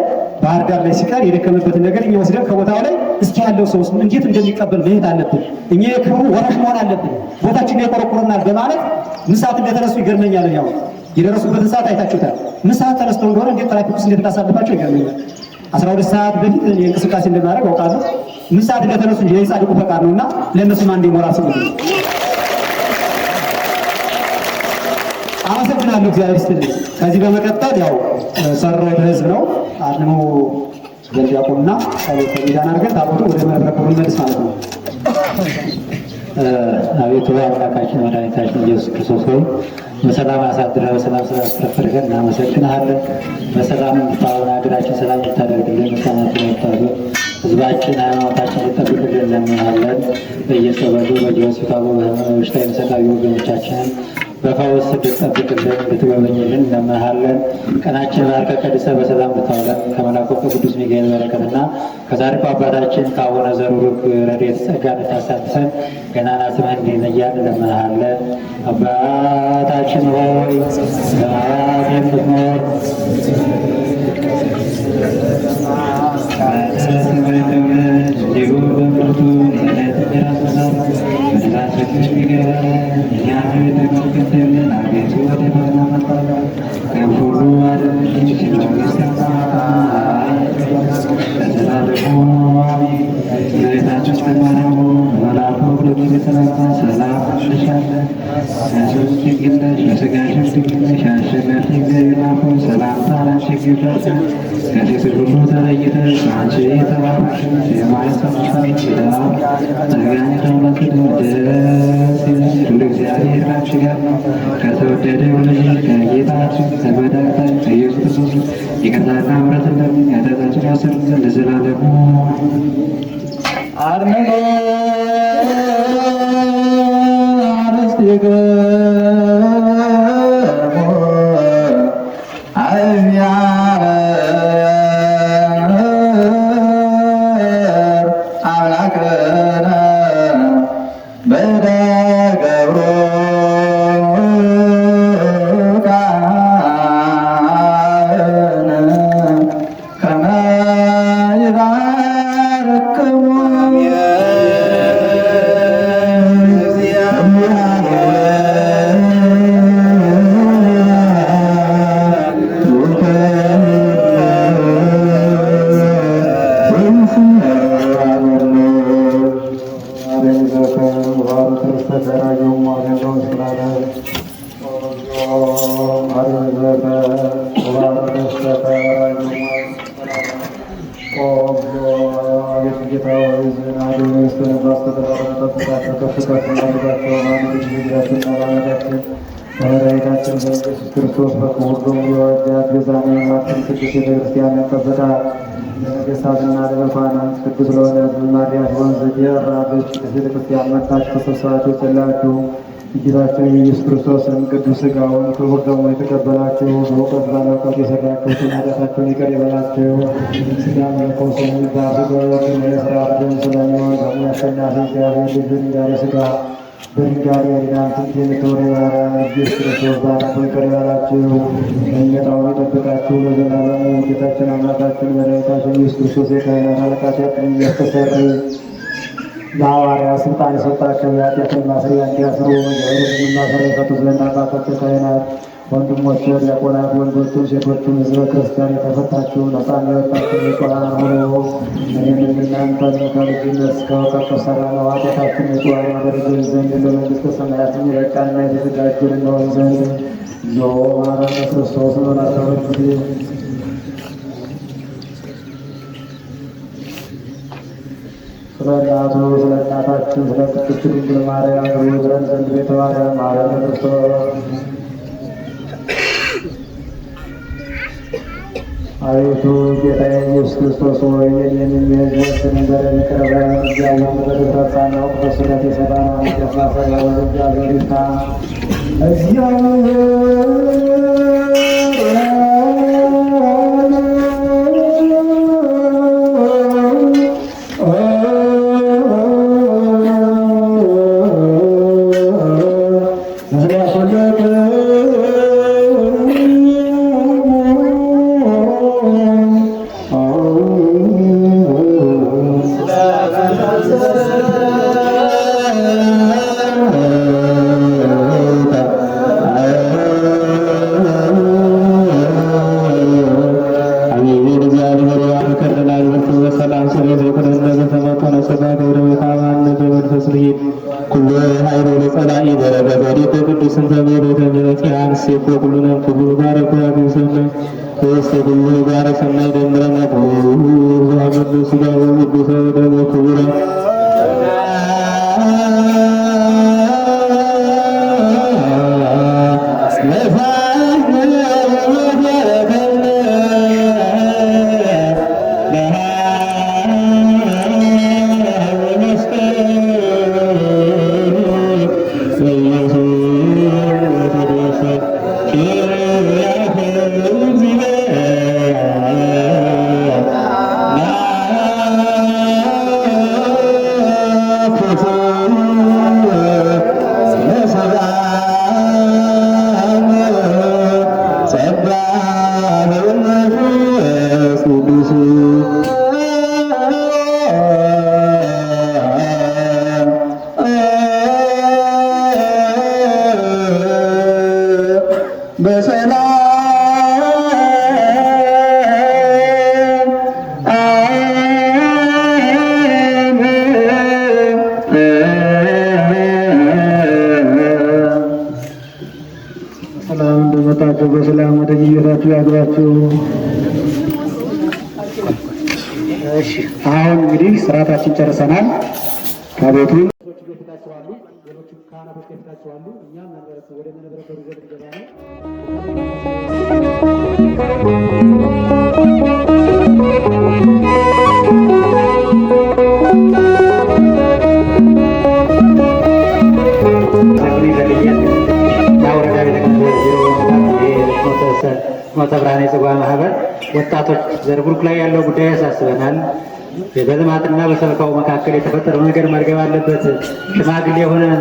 ባህር ዳር ላይ ሲቀር የደከመበትን ነገር እኛ ወስደን ከቦታው ላይ እስኪ ያለው ሰው እንዴት እንደሚቀበል መሄድ አለብን። እኛ የክብሩ ወራሽ መሆን አለብን። ቦታችን ይቆረቁረናል በማለት ምን ሰዓት እንደተነሱ ይገርመኛል። ያው የደረሱበትን ሰዓት አይታችሁታል። ምን ሰዓት ተነስተው እንደሆነ፣ እንዴት ትራፊክ ውስጥ እንዴት እንዳሳልፋቸው ይገርመኛል። 12 ሰዓት በፊት እኔ እንቅስቃሴ እንደማድረግ አውቃለሁ። ምን ሰዓት እንደተነሱ እንጂ የጻድቁ ፈቃድ ነውና ለእነሱም አንድ ሞራል ስጡ። አመሰግናለሁ። እግዚአብሔር ይስጥልኝ። ከዚህ በመቀጠል ያው ሰሮ ህዝብ ነው አድሞ ዘንድ ያቆምና ጸሎተ ሚዳን አድርገን ታቦቱ ወደ መንበረ ክብሩ እንመልስ ማለት ነው። አቤቱ አምላካችን መድኃኒታችን ኢየሱስ ክርስቶስ ሆይ፣ በሰላም አሳድረህ በሰላም ስላስረፈድከን እናመሰግንሃለን። በሰላም እንድታውለን፣ ሀገራችን ሰላም እንድታደርግልን፣ ሕፃናትን፣ ወጣቱን፣ ሕዝባችን፣ ሃይማኖታችን እንድጠብቅልን እንለምንሃለን። በየጸበሉ በየሆስፒታሉ በህመም በሽታ የሚሰቃዩ ወገኖቻችንን በፈውስ እንድትጠብቅልን፣ እንድትጎበኝልን እንለምንሃለን። ቀናችን ባርከህ ቀድሰህ በሰላም እንድታውለን፣ ከመላኩ ከቅዱስ ሚካኤል በረከትና ከጻድቁ አባታችን ከአቡነ ዘሩሩክ ረድኤት ጸጋ እንድታሳትፈን ገናና ስምህ እንዲለያን እንለምንሃለን። አባታችን ሆይ፣ በሰማያት የምትኖር፣ እንዲሁ በምድር የዕለት እንጀራችንን በደላችንን ይቅር በለን እኛም የበደሉንን፣ አቤቱ ወደ ፈተና አታግባን፣ ከክፉ ሁሉ አድነን እንጂ መንግሥት ያንተ ናትና፣ ለዘላለሙ አሜን። እመቤታችን ማርያም ሆይ፣ በመልአኩ በቅዱስ ሚካኤል ሰላምታ ሰላም እንልሻለን። ድንግል ነሽ፣ በሥጋሽም ድንግል ነሽ። አሸናፊ እግዚአብሔር ሆይ ሰላምታ ላንቺ ይገባል። ከሴቶች ሁሉ ተለይተሽ አንቺ የተባረክሽ ነሽ፣ የማኅፀንሽ ፍሬ ጸጋን የተሞላሽ ደስ ይበልሽ፣ ልዑል እግዚአብሔር ከአንቺ ጋር ነው። ከተወደደው ልጅሽ ከጌታችን ከመድኃኒታችን ከኢየሱስ ክርስቶስ ይቅርታና ምሕረትን ለምኝ ኃጢአታችንን ያስተሰርይልን ዘንድ ለዘላለሙ አርምሞ አርስቲክሙ እግዚአብሔር አምላክነ በእደ ገብሩ ካህን ከመ ይባርክሙ። በመድኃኒታችን በኢየሱስ ክርስቶስ በክቡር ደሙ የዋጃት ቤዛነ የማትን ቅድስት ቤተ ክርስቲያንን ጠብቃት። ለነገሥታትና ለመኳንንት ቅዱስ ለሆነ ሕዝብ ማርያም ወንዝ የራበች ቅድስት ቤተ ክርስቲያን መጥታችሁ ተሰብስባችሁ የጸለያችሁ የጌታችን የኢየሱስ ክርስቶስን ቅዱስ ሥጋውን ክቡር ደሙን የተቀበላችሁ በእውቀት ባለእውቀት የሠራችሁትን ኃጢአታችሁን ይቅር ይበላችሁ። ሥጋ መለኮት ስለሚባል ሥጋው የሥርዓት ደም ስለሚሆን ደግሞ አሸናፊ እግዚአብሔር ልጁ ድንጋሌ ሥጋ በድንጋሌ ሕሊና ጥንት የምትሆን የማርያም ኢየሱስ ክርስቶስ ባርኮ ይቅር ይበላችሁ፣ በሚመጣው ይጠብቃችሁ ለዘላለሙ። ጌታችን አምላካችን መድኃኒታችን ኢየሱስ ክርስቶስ የካህናት አለቃ ኃጢአትን እያስተሰርይ ለሐዋርያት ሥልጣን የሰጣቸው የኃጢአትን ማሰሪያ እንዲያስሩ የእርሱን ማሰሪያ ይፈቱ ዘንድ አባቶች ካህናት፣ ወንድሞች ዲያቆናት፣ ወንዶቹም ሴቶቹም ሕዝበ ክርስቲያን የተፈታችሁ ነፃ የወጣችሁ ንጹሐን ሁኑ። እኔንም እናንተን ከልጅነት እስከ እውቀት ከሠራነው ኃጢአታችን ንጹሐን ያደርገን ዘንድ ለመንግሥተ ሰማያት የበቃንና የተዘጋጀን እንሆን ዘንድ እግዚኦ መሐረነ ክርስቶስ እንበላቸው ጊዜ። ስለ እናቱ ስለ እናታችን ስለ ቅድስት ድንግል ማርያም ብሎ ይድረን ዘንድ ቤተ ማርያም ማርያም ክርስቶስ። አቤቱ ጌታዬ ኢየሱስ ክርስቶስ ሆይ፣ የኔንም የሕዝቦችንን በደል ይቅር በለን። እያወቅን በድፍረት ሳናውቅ በስህተት የሠራነውን ኃጢአት ማሰሪያውን እግዚአብሔር ይፍታ። ሰላም እንደመጣችሁ በሰላም ወደ ቤታችሁ ያግባችሁ። እሺ፣ አሁን እንግዲህ ስርዓታችን ጨርሰናል። ታቦቱ ከፊታችሁ አሉ፣ ሌሎቹ ካህናቶች ከፊታችሁ አሉ። እኛም ወደ መንበረ ክብሩ ይዘን ልንገባ ነው። ወረዳ ቤተ ክህነት ቢሮ በመምጣት ፍኖተ ብርሃን የጽዋ ማህበር ወጣቶች ዘርቡርክ ላይ ያለው ጉዳይ ያሳስበናል። በልማትና በሰበካው መካከል የተፈጠረው ነገር መርገብ አለበት። ሽማግሌ የሆነን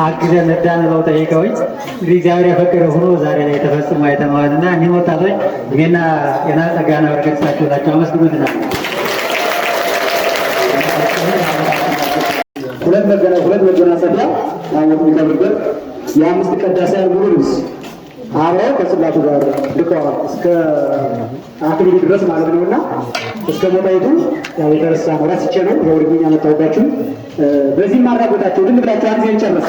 አግዘን እርዳን ብለው ጠይቀውኝ እንግዲህ እግዚአብሔር የፈቀደው ሆኖ ዛሬ ላይ ተፈጽሞ አይተነዋልና እኒህን ወጣቶች እድሜና ጤና ጸጋና በረከት ይስጣችሁ እላቸው አመስግኑትና ሁለት መጎናጸፊያ ታቦቱ የሚከብርበት የአምስት ቀዳሳያን ሙሉ ልብስ አብረው ከጽላቱ ጋር ልከዋል እስከ አክሊሉ ድረስ ማለት ነውና እስከ ሞጣይቱ ያው የተረሳ ነው። ረስቼ ነው የወርግኛ መጣሁባችሁ። በዚህም አድራጎታቸው ድል ብላችሁ አንድ ጊዜ እንጨርስ።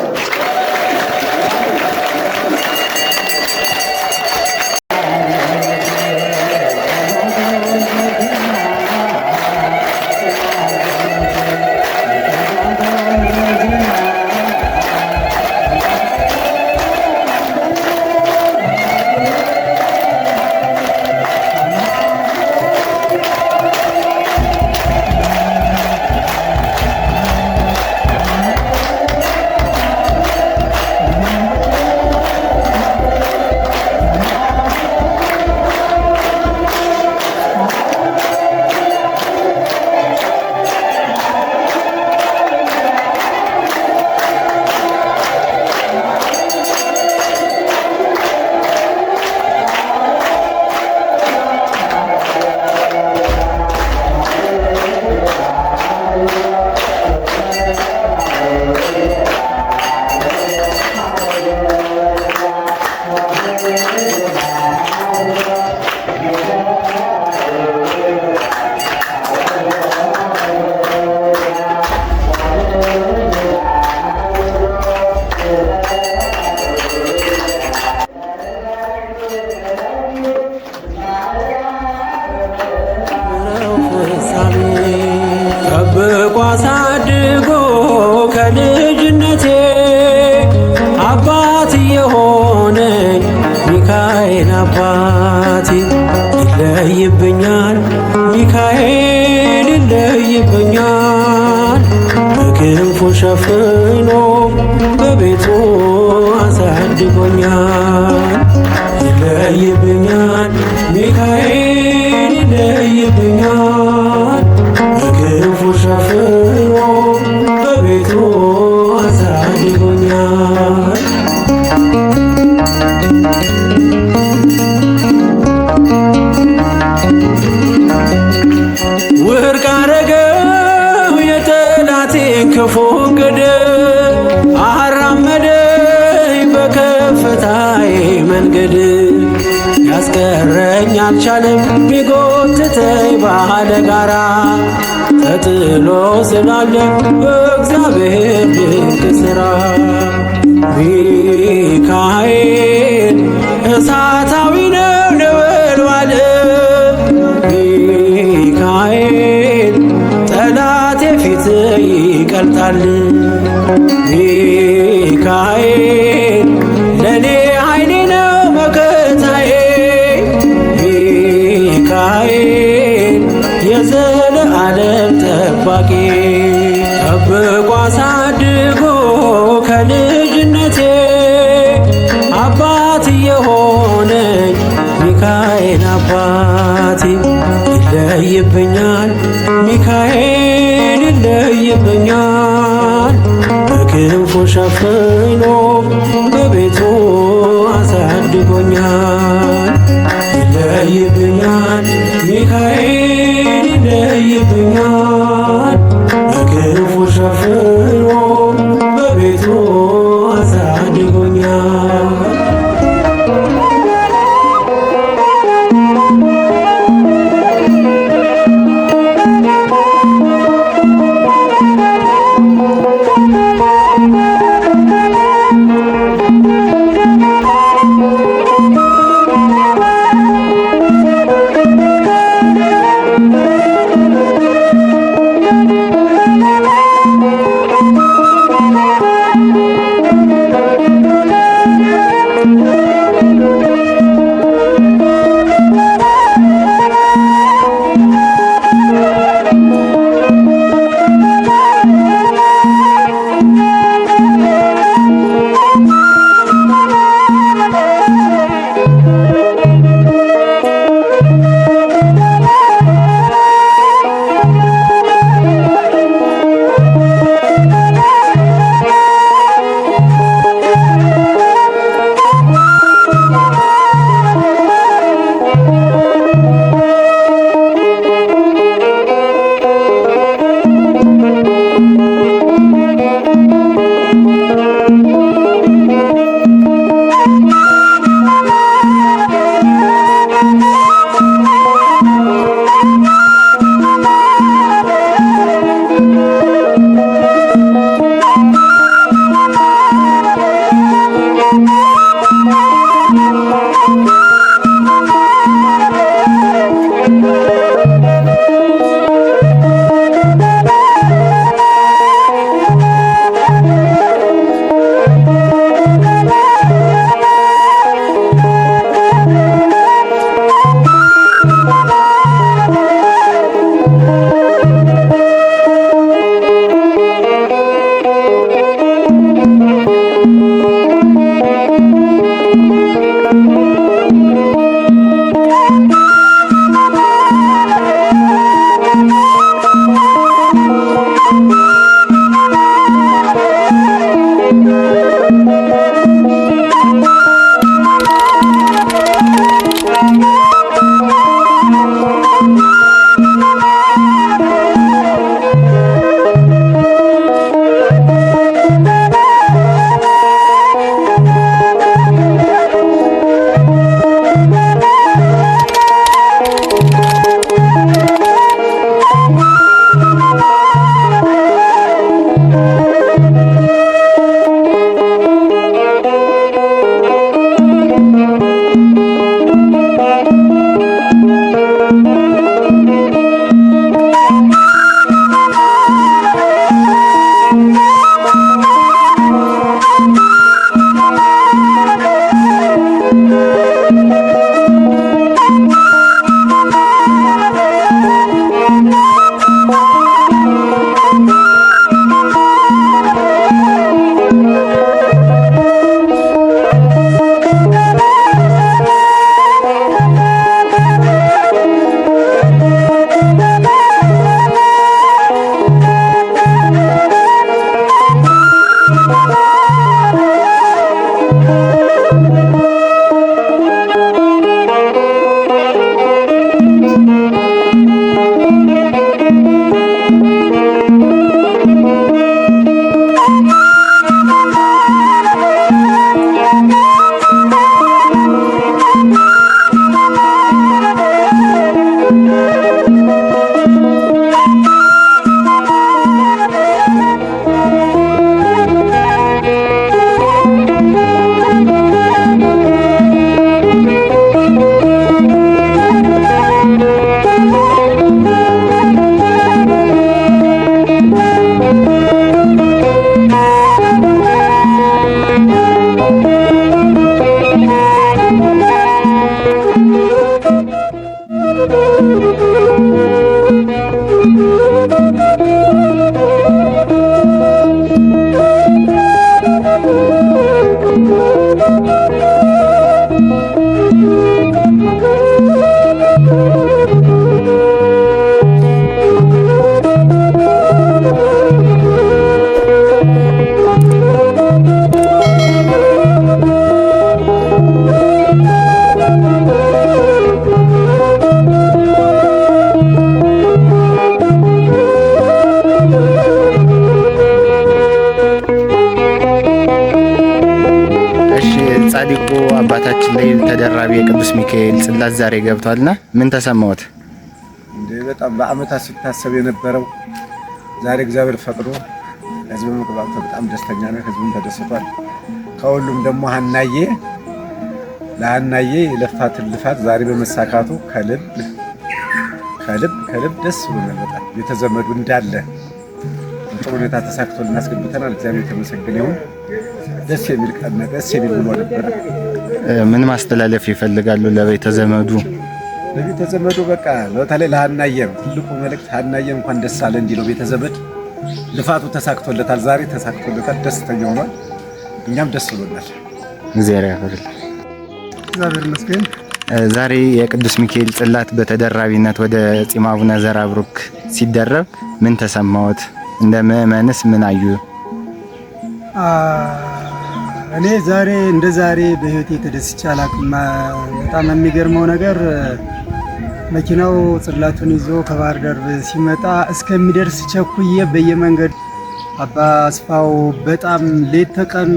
ጠብቆ አሳድጎ ከልጅነቴ አባት የሆነኝ ሚካኤል አባቴ ይለይብኛል፣ ሚካኤል ይለይብኛል። በክንፉ ሸፍኖ በቤቱ አሳድጎኛል። ይለይብኛል ሚካኤል ይለይብኛል። በክንፉ ሸፍኖ በቤቱ አሳድጎኛል። ውድቅ አረገው የጠላቴን ክፉ እቅድ፣ አራመደኝ በከፍታዬ መንገድ። ያስቀረኝ አልቻለም ቢጎትተኝ ባለ ጋራ፣ ተጥሎ ስላለ በእግዚአብሔር ድንቅ ሥራ። ሚካኤል እሳታዊ ነው ነበልባል፣ ሚካኤል ጠላቴ ፊት ይቀልጣል። ሚካኤል ለኔ ኃይሌ ነው መከታዬ፣ ሚካኤል የዘለዓለም ጠባቂ። ጠብቆ አሳድጎ ከልጅነቴ አባት የሆነኝ ሚካኤል አባቴ ይለይብኛል፣ ሚካኤል ይለይብኛል። በክንፉ ሸፍኖ በቤቱ አሳድጎኛል። ይለይብኛል ሚካኤል ይለይብኛል። በክንፉ ሸፍኖ በቤቱ አሳድጎኛል። አባታችን ላይ ተደራቢ የቅዱስ ሚካኤል ጽላት ዛሬ ገብቷልና ምን ተሰማዎት? እንዴ በጣም በአመታት ሲታሰብ የነበረው ዛሬ እግዚአብሔር ፈቅዶ ህዝብ መግባቱ በጣም ደስተኛ ነው። ህዝቡም ተደስቷል። ከሁሉም ደግሞ ሀናዬ ለሀናዬ የለፋትን ልፋት ዛሬ በመሳካቱ ከልብ ከልብ ከልብ ደስ ብሎናል። በጣም ቤተዘመዱ እንዳለ ጥሩ ሁኔታ ተሳክቶ እናስገብተናል። እግዚአብሔር የተመሰገነ ይሁን። ደስ የሚል ቀን፣ ደስ የሚል ውሎ ነበረ። ምን ማስተላለፍ ይፈልጋሉ ለቤተ ዘመዱ? ለቤተ ዘመዱ በቃ በተለይ ለሀናዬ ነው ትልቁ መልእክት። ሀናዬ እንኳን ደስ አለ እንዲለው ቤተ ዘመድ ልፋቱ ተሳክቶለታል። ዛሬ ተሳክቶለታል። ደስተኛ ሆኗል። እኛም ደስ ብሎናል። እግዚአብሔር ያክብርልን። እግዚአብሔር ይመስገን። ዛሬ የቅዱስ ሚካኤል ጽላት በተደራቢነት ወደ ጺማ አቡነ ዘርአብሩክ ሲደረብ ምን ተሰማዎት? እንደ ምዕመንስ ምን አዩ? እኔ ዛሬ እንደ ዛሬ በህይወቴ ተደስቼ አላውቅም። በጣም የሚገርመው ነገር መኪናው ጽላቱን ይዞ ከባህር ዳር ሲመጣ እስከሚደርስ ቸኩዬ በየመንገድ አባ አስፋው በጣም ሌት ተቀን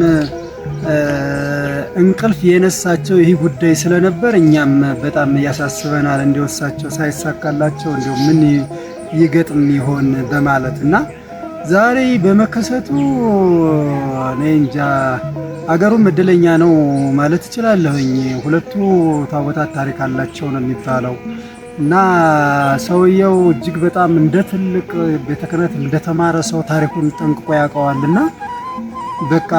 እንቅልፍ የነሳቸው ይህ ጉዳይ ስለነበር እኛም በጣም ያሳስበናል። እንዲያው እሳቸው ሳይሳካላቸው እንዲያው ምን ይገጥም ይሆን በማለት እና ዛሬ በመከሰቱ እኔ እንጃ አገሩም እድለኛ ነው ማለት እችላለሁኝ። ሁለቱ ታቦታት ታሪክ አላቸው ነው የሚባለው እና ሰውየው እጅግ በጣም እንደ ትልቅ ቤተ ክህነት እንደተማረ ሰው ታሪኩን ጠንቅቆ ያውቀዋልና በቃ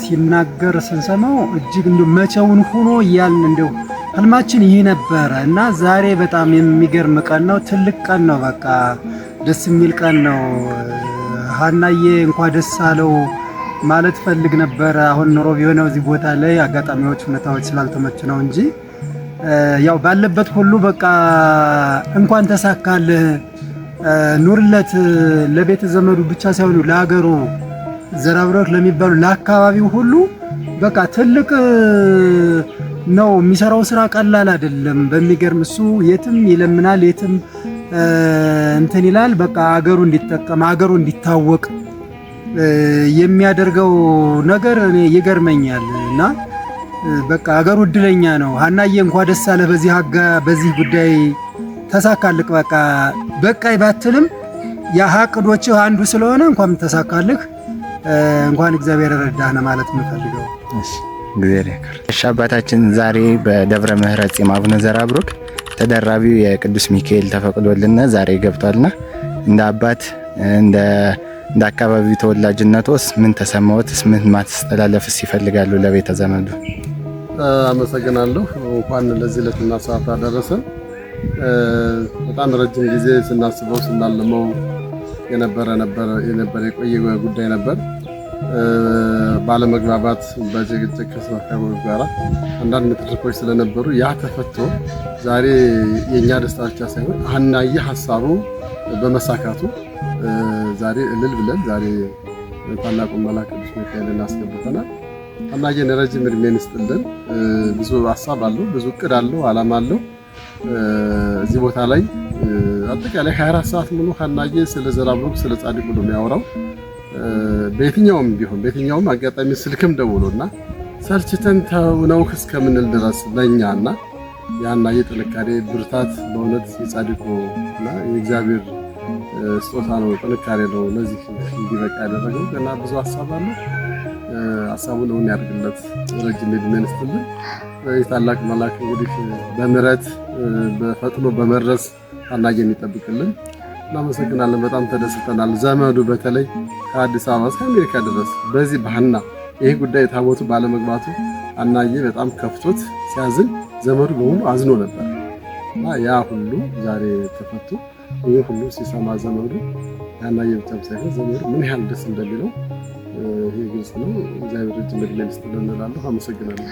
ሲናገር ስንሰማው እጅግ እንደው መቼውን ሆኖ እያልን እንደው ህልማችን ይህ ነበረ እና ዛሬ በጣም የሚገርም ቀን ነው። ትልቅ ቀን ነው። በቃ ደስ የሚል ቀን ነው። ሀናዬ እንኳን ደስ አለው ማለት ፈልግ ነበረ። አሁን ኑሮ ቢሆነው እዚህ ቦታ ላይ አጋጣሚዎች፣ ሁኔታዎች ስላልተመቹ ነው እንጂ ያው ባለበት ሁሉ በቃ እንኳን ተሳካልህ ኑርለት። ለቤተ ዘመዱ ብቻ ሳይሆን ለሀገሩ ዘርአብሩክ ለሚባሉ ለአካባቢው ሁሉ በቃ ትልቅ ነው። የሚሰራው ስራ ቀላል አይደለም። በሚገርም እሱ የትም ይለምናል፣ የትም እንትን ይላል። በቃ አገሩ እንዲጠቀም አገሩ እንዲታወቅ የሚያደርገው ነገር እኔ ይገርመኛል። እና በቃ አገሩ እድለኛ ነው። ሀናዬ እንኳን ደስ አለህ በዚህ ጉዳይ ተሳካልክ። በቃ በቃይ ባትልም የአቅዶችህ አንዱ ስለሆነ እንኳን ተሳካልህ፣ እንኳን እግዚአብሔር ረዳህ ነው ማለት የምፈልገው። እሺ እግዚአብሔር ያክብር። እሺ አባታችን ዛሬ በደብረ ምሕረት ጺማ አቡነ ዘርአብሩክ ተደራቢው የቅዱስ ሚካኤል ተፈቅዶልና ዛሬ ገብቷልና እንደ አባት እንደ አካባቢው ተወላጅነቶስ ምን ተሰማዎትስ? ምን ማስተላለፍስ ይፈልጋሉ ለቤተ ዘመዱ? አመሰግናለሁ። እንኳን ለዚህ ዕለትና ሰዓት አደረሰን። በጣም ረጅም ጊዜ ስናስበው ስናልመው የነበረ የቆየ ጉዳይ ነበር። ባለመግባባት በጭቅጭቅ ከሰዎች ጋር አንዳንድ ንትርኮች ስለነበሩ ያ ተፈቶ ዛሬ የኛ ደስታ ብቻ ሳይሆን ሀናዬ ሀሳቡ በመሳካቱ ዛሬ እልል ብለን ዛሬ ታላቁን መልአክ ቅዱስ ሚካኤልን አስገብተናል። ሀናዬን ረጅም እድሜን ይስጥልን። ብዙ ሀሳብ አለው፣ ብዙ እቅድ አለው፣ አላማ አለው። እዚህ ቦታ ላይ አጠቃላይ 24 ሰዓት ሙሉ ሀናዬ ስለ ዘርአብሩክ ስለ ጻድቁ ነው የሚያወራው። በየትኛውም ቢሆን በየትኛውም አጋጣሚ ስልክም ደውሎና ሰልችተን ተውነው እስከምንል ድረስ ለኛና የሀናዬ ጥንካሬ ብርታት በእውነት የጻድቁ እና የእግዚአብሔር ስጦታ ነው፣ ጥንካሬ ነው ለዚህ እንዲበቃ ያደረገው። ገና ብዙ ሀሳብ አለው። ሀሳቡን እውን ያድርግለት፣ ረጅም ዕድሜን ይስጥልን። ይህ ታላቅ መልአክ እንግዲህ በምሕረት በፈጥኖ በመድረስ ሀናዬን ይጠብቅልን። እናመሰግናለን። በጣም ተደስተናል። ዘመዱ በተለይ ከአዲስ አበባ እስከ አሜሪካ ድረስ በዚህ በሀና ይህ ጉዳይ ታቦቱ ባለመግባቱ ሀናዬ በጣም ከፍቶት ሲያዝን ዘመዱ በሙሉ አዝኖ ነበር እና ያ ሁሉ ዛሬ ተፈቶ ይህ ሁሉ ሲሰማ ዘመዱ ሀናዬ ብቻም ሳይሆን ዘመዱ ምን ያህል ደስ እንደሚለው ይህ ግልጽ ነው። እግዚአብሔር ረጅም ዕድሜ ይስጥልን እንላለሁ። አመሰግናለሁ።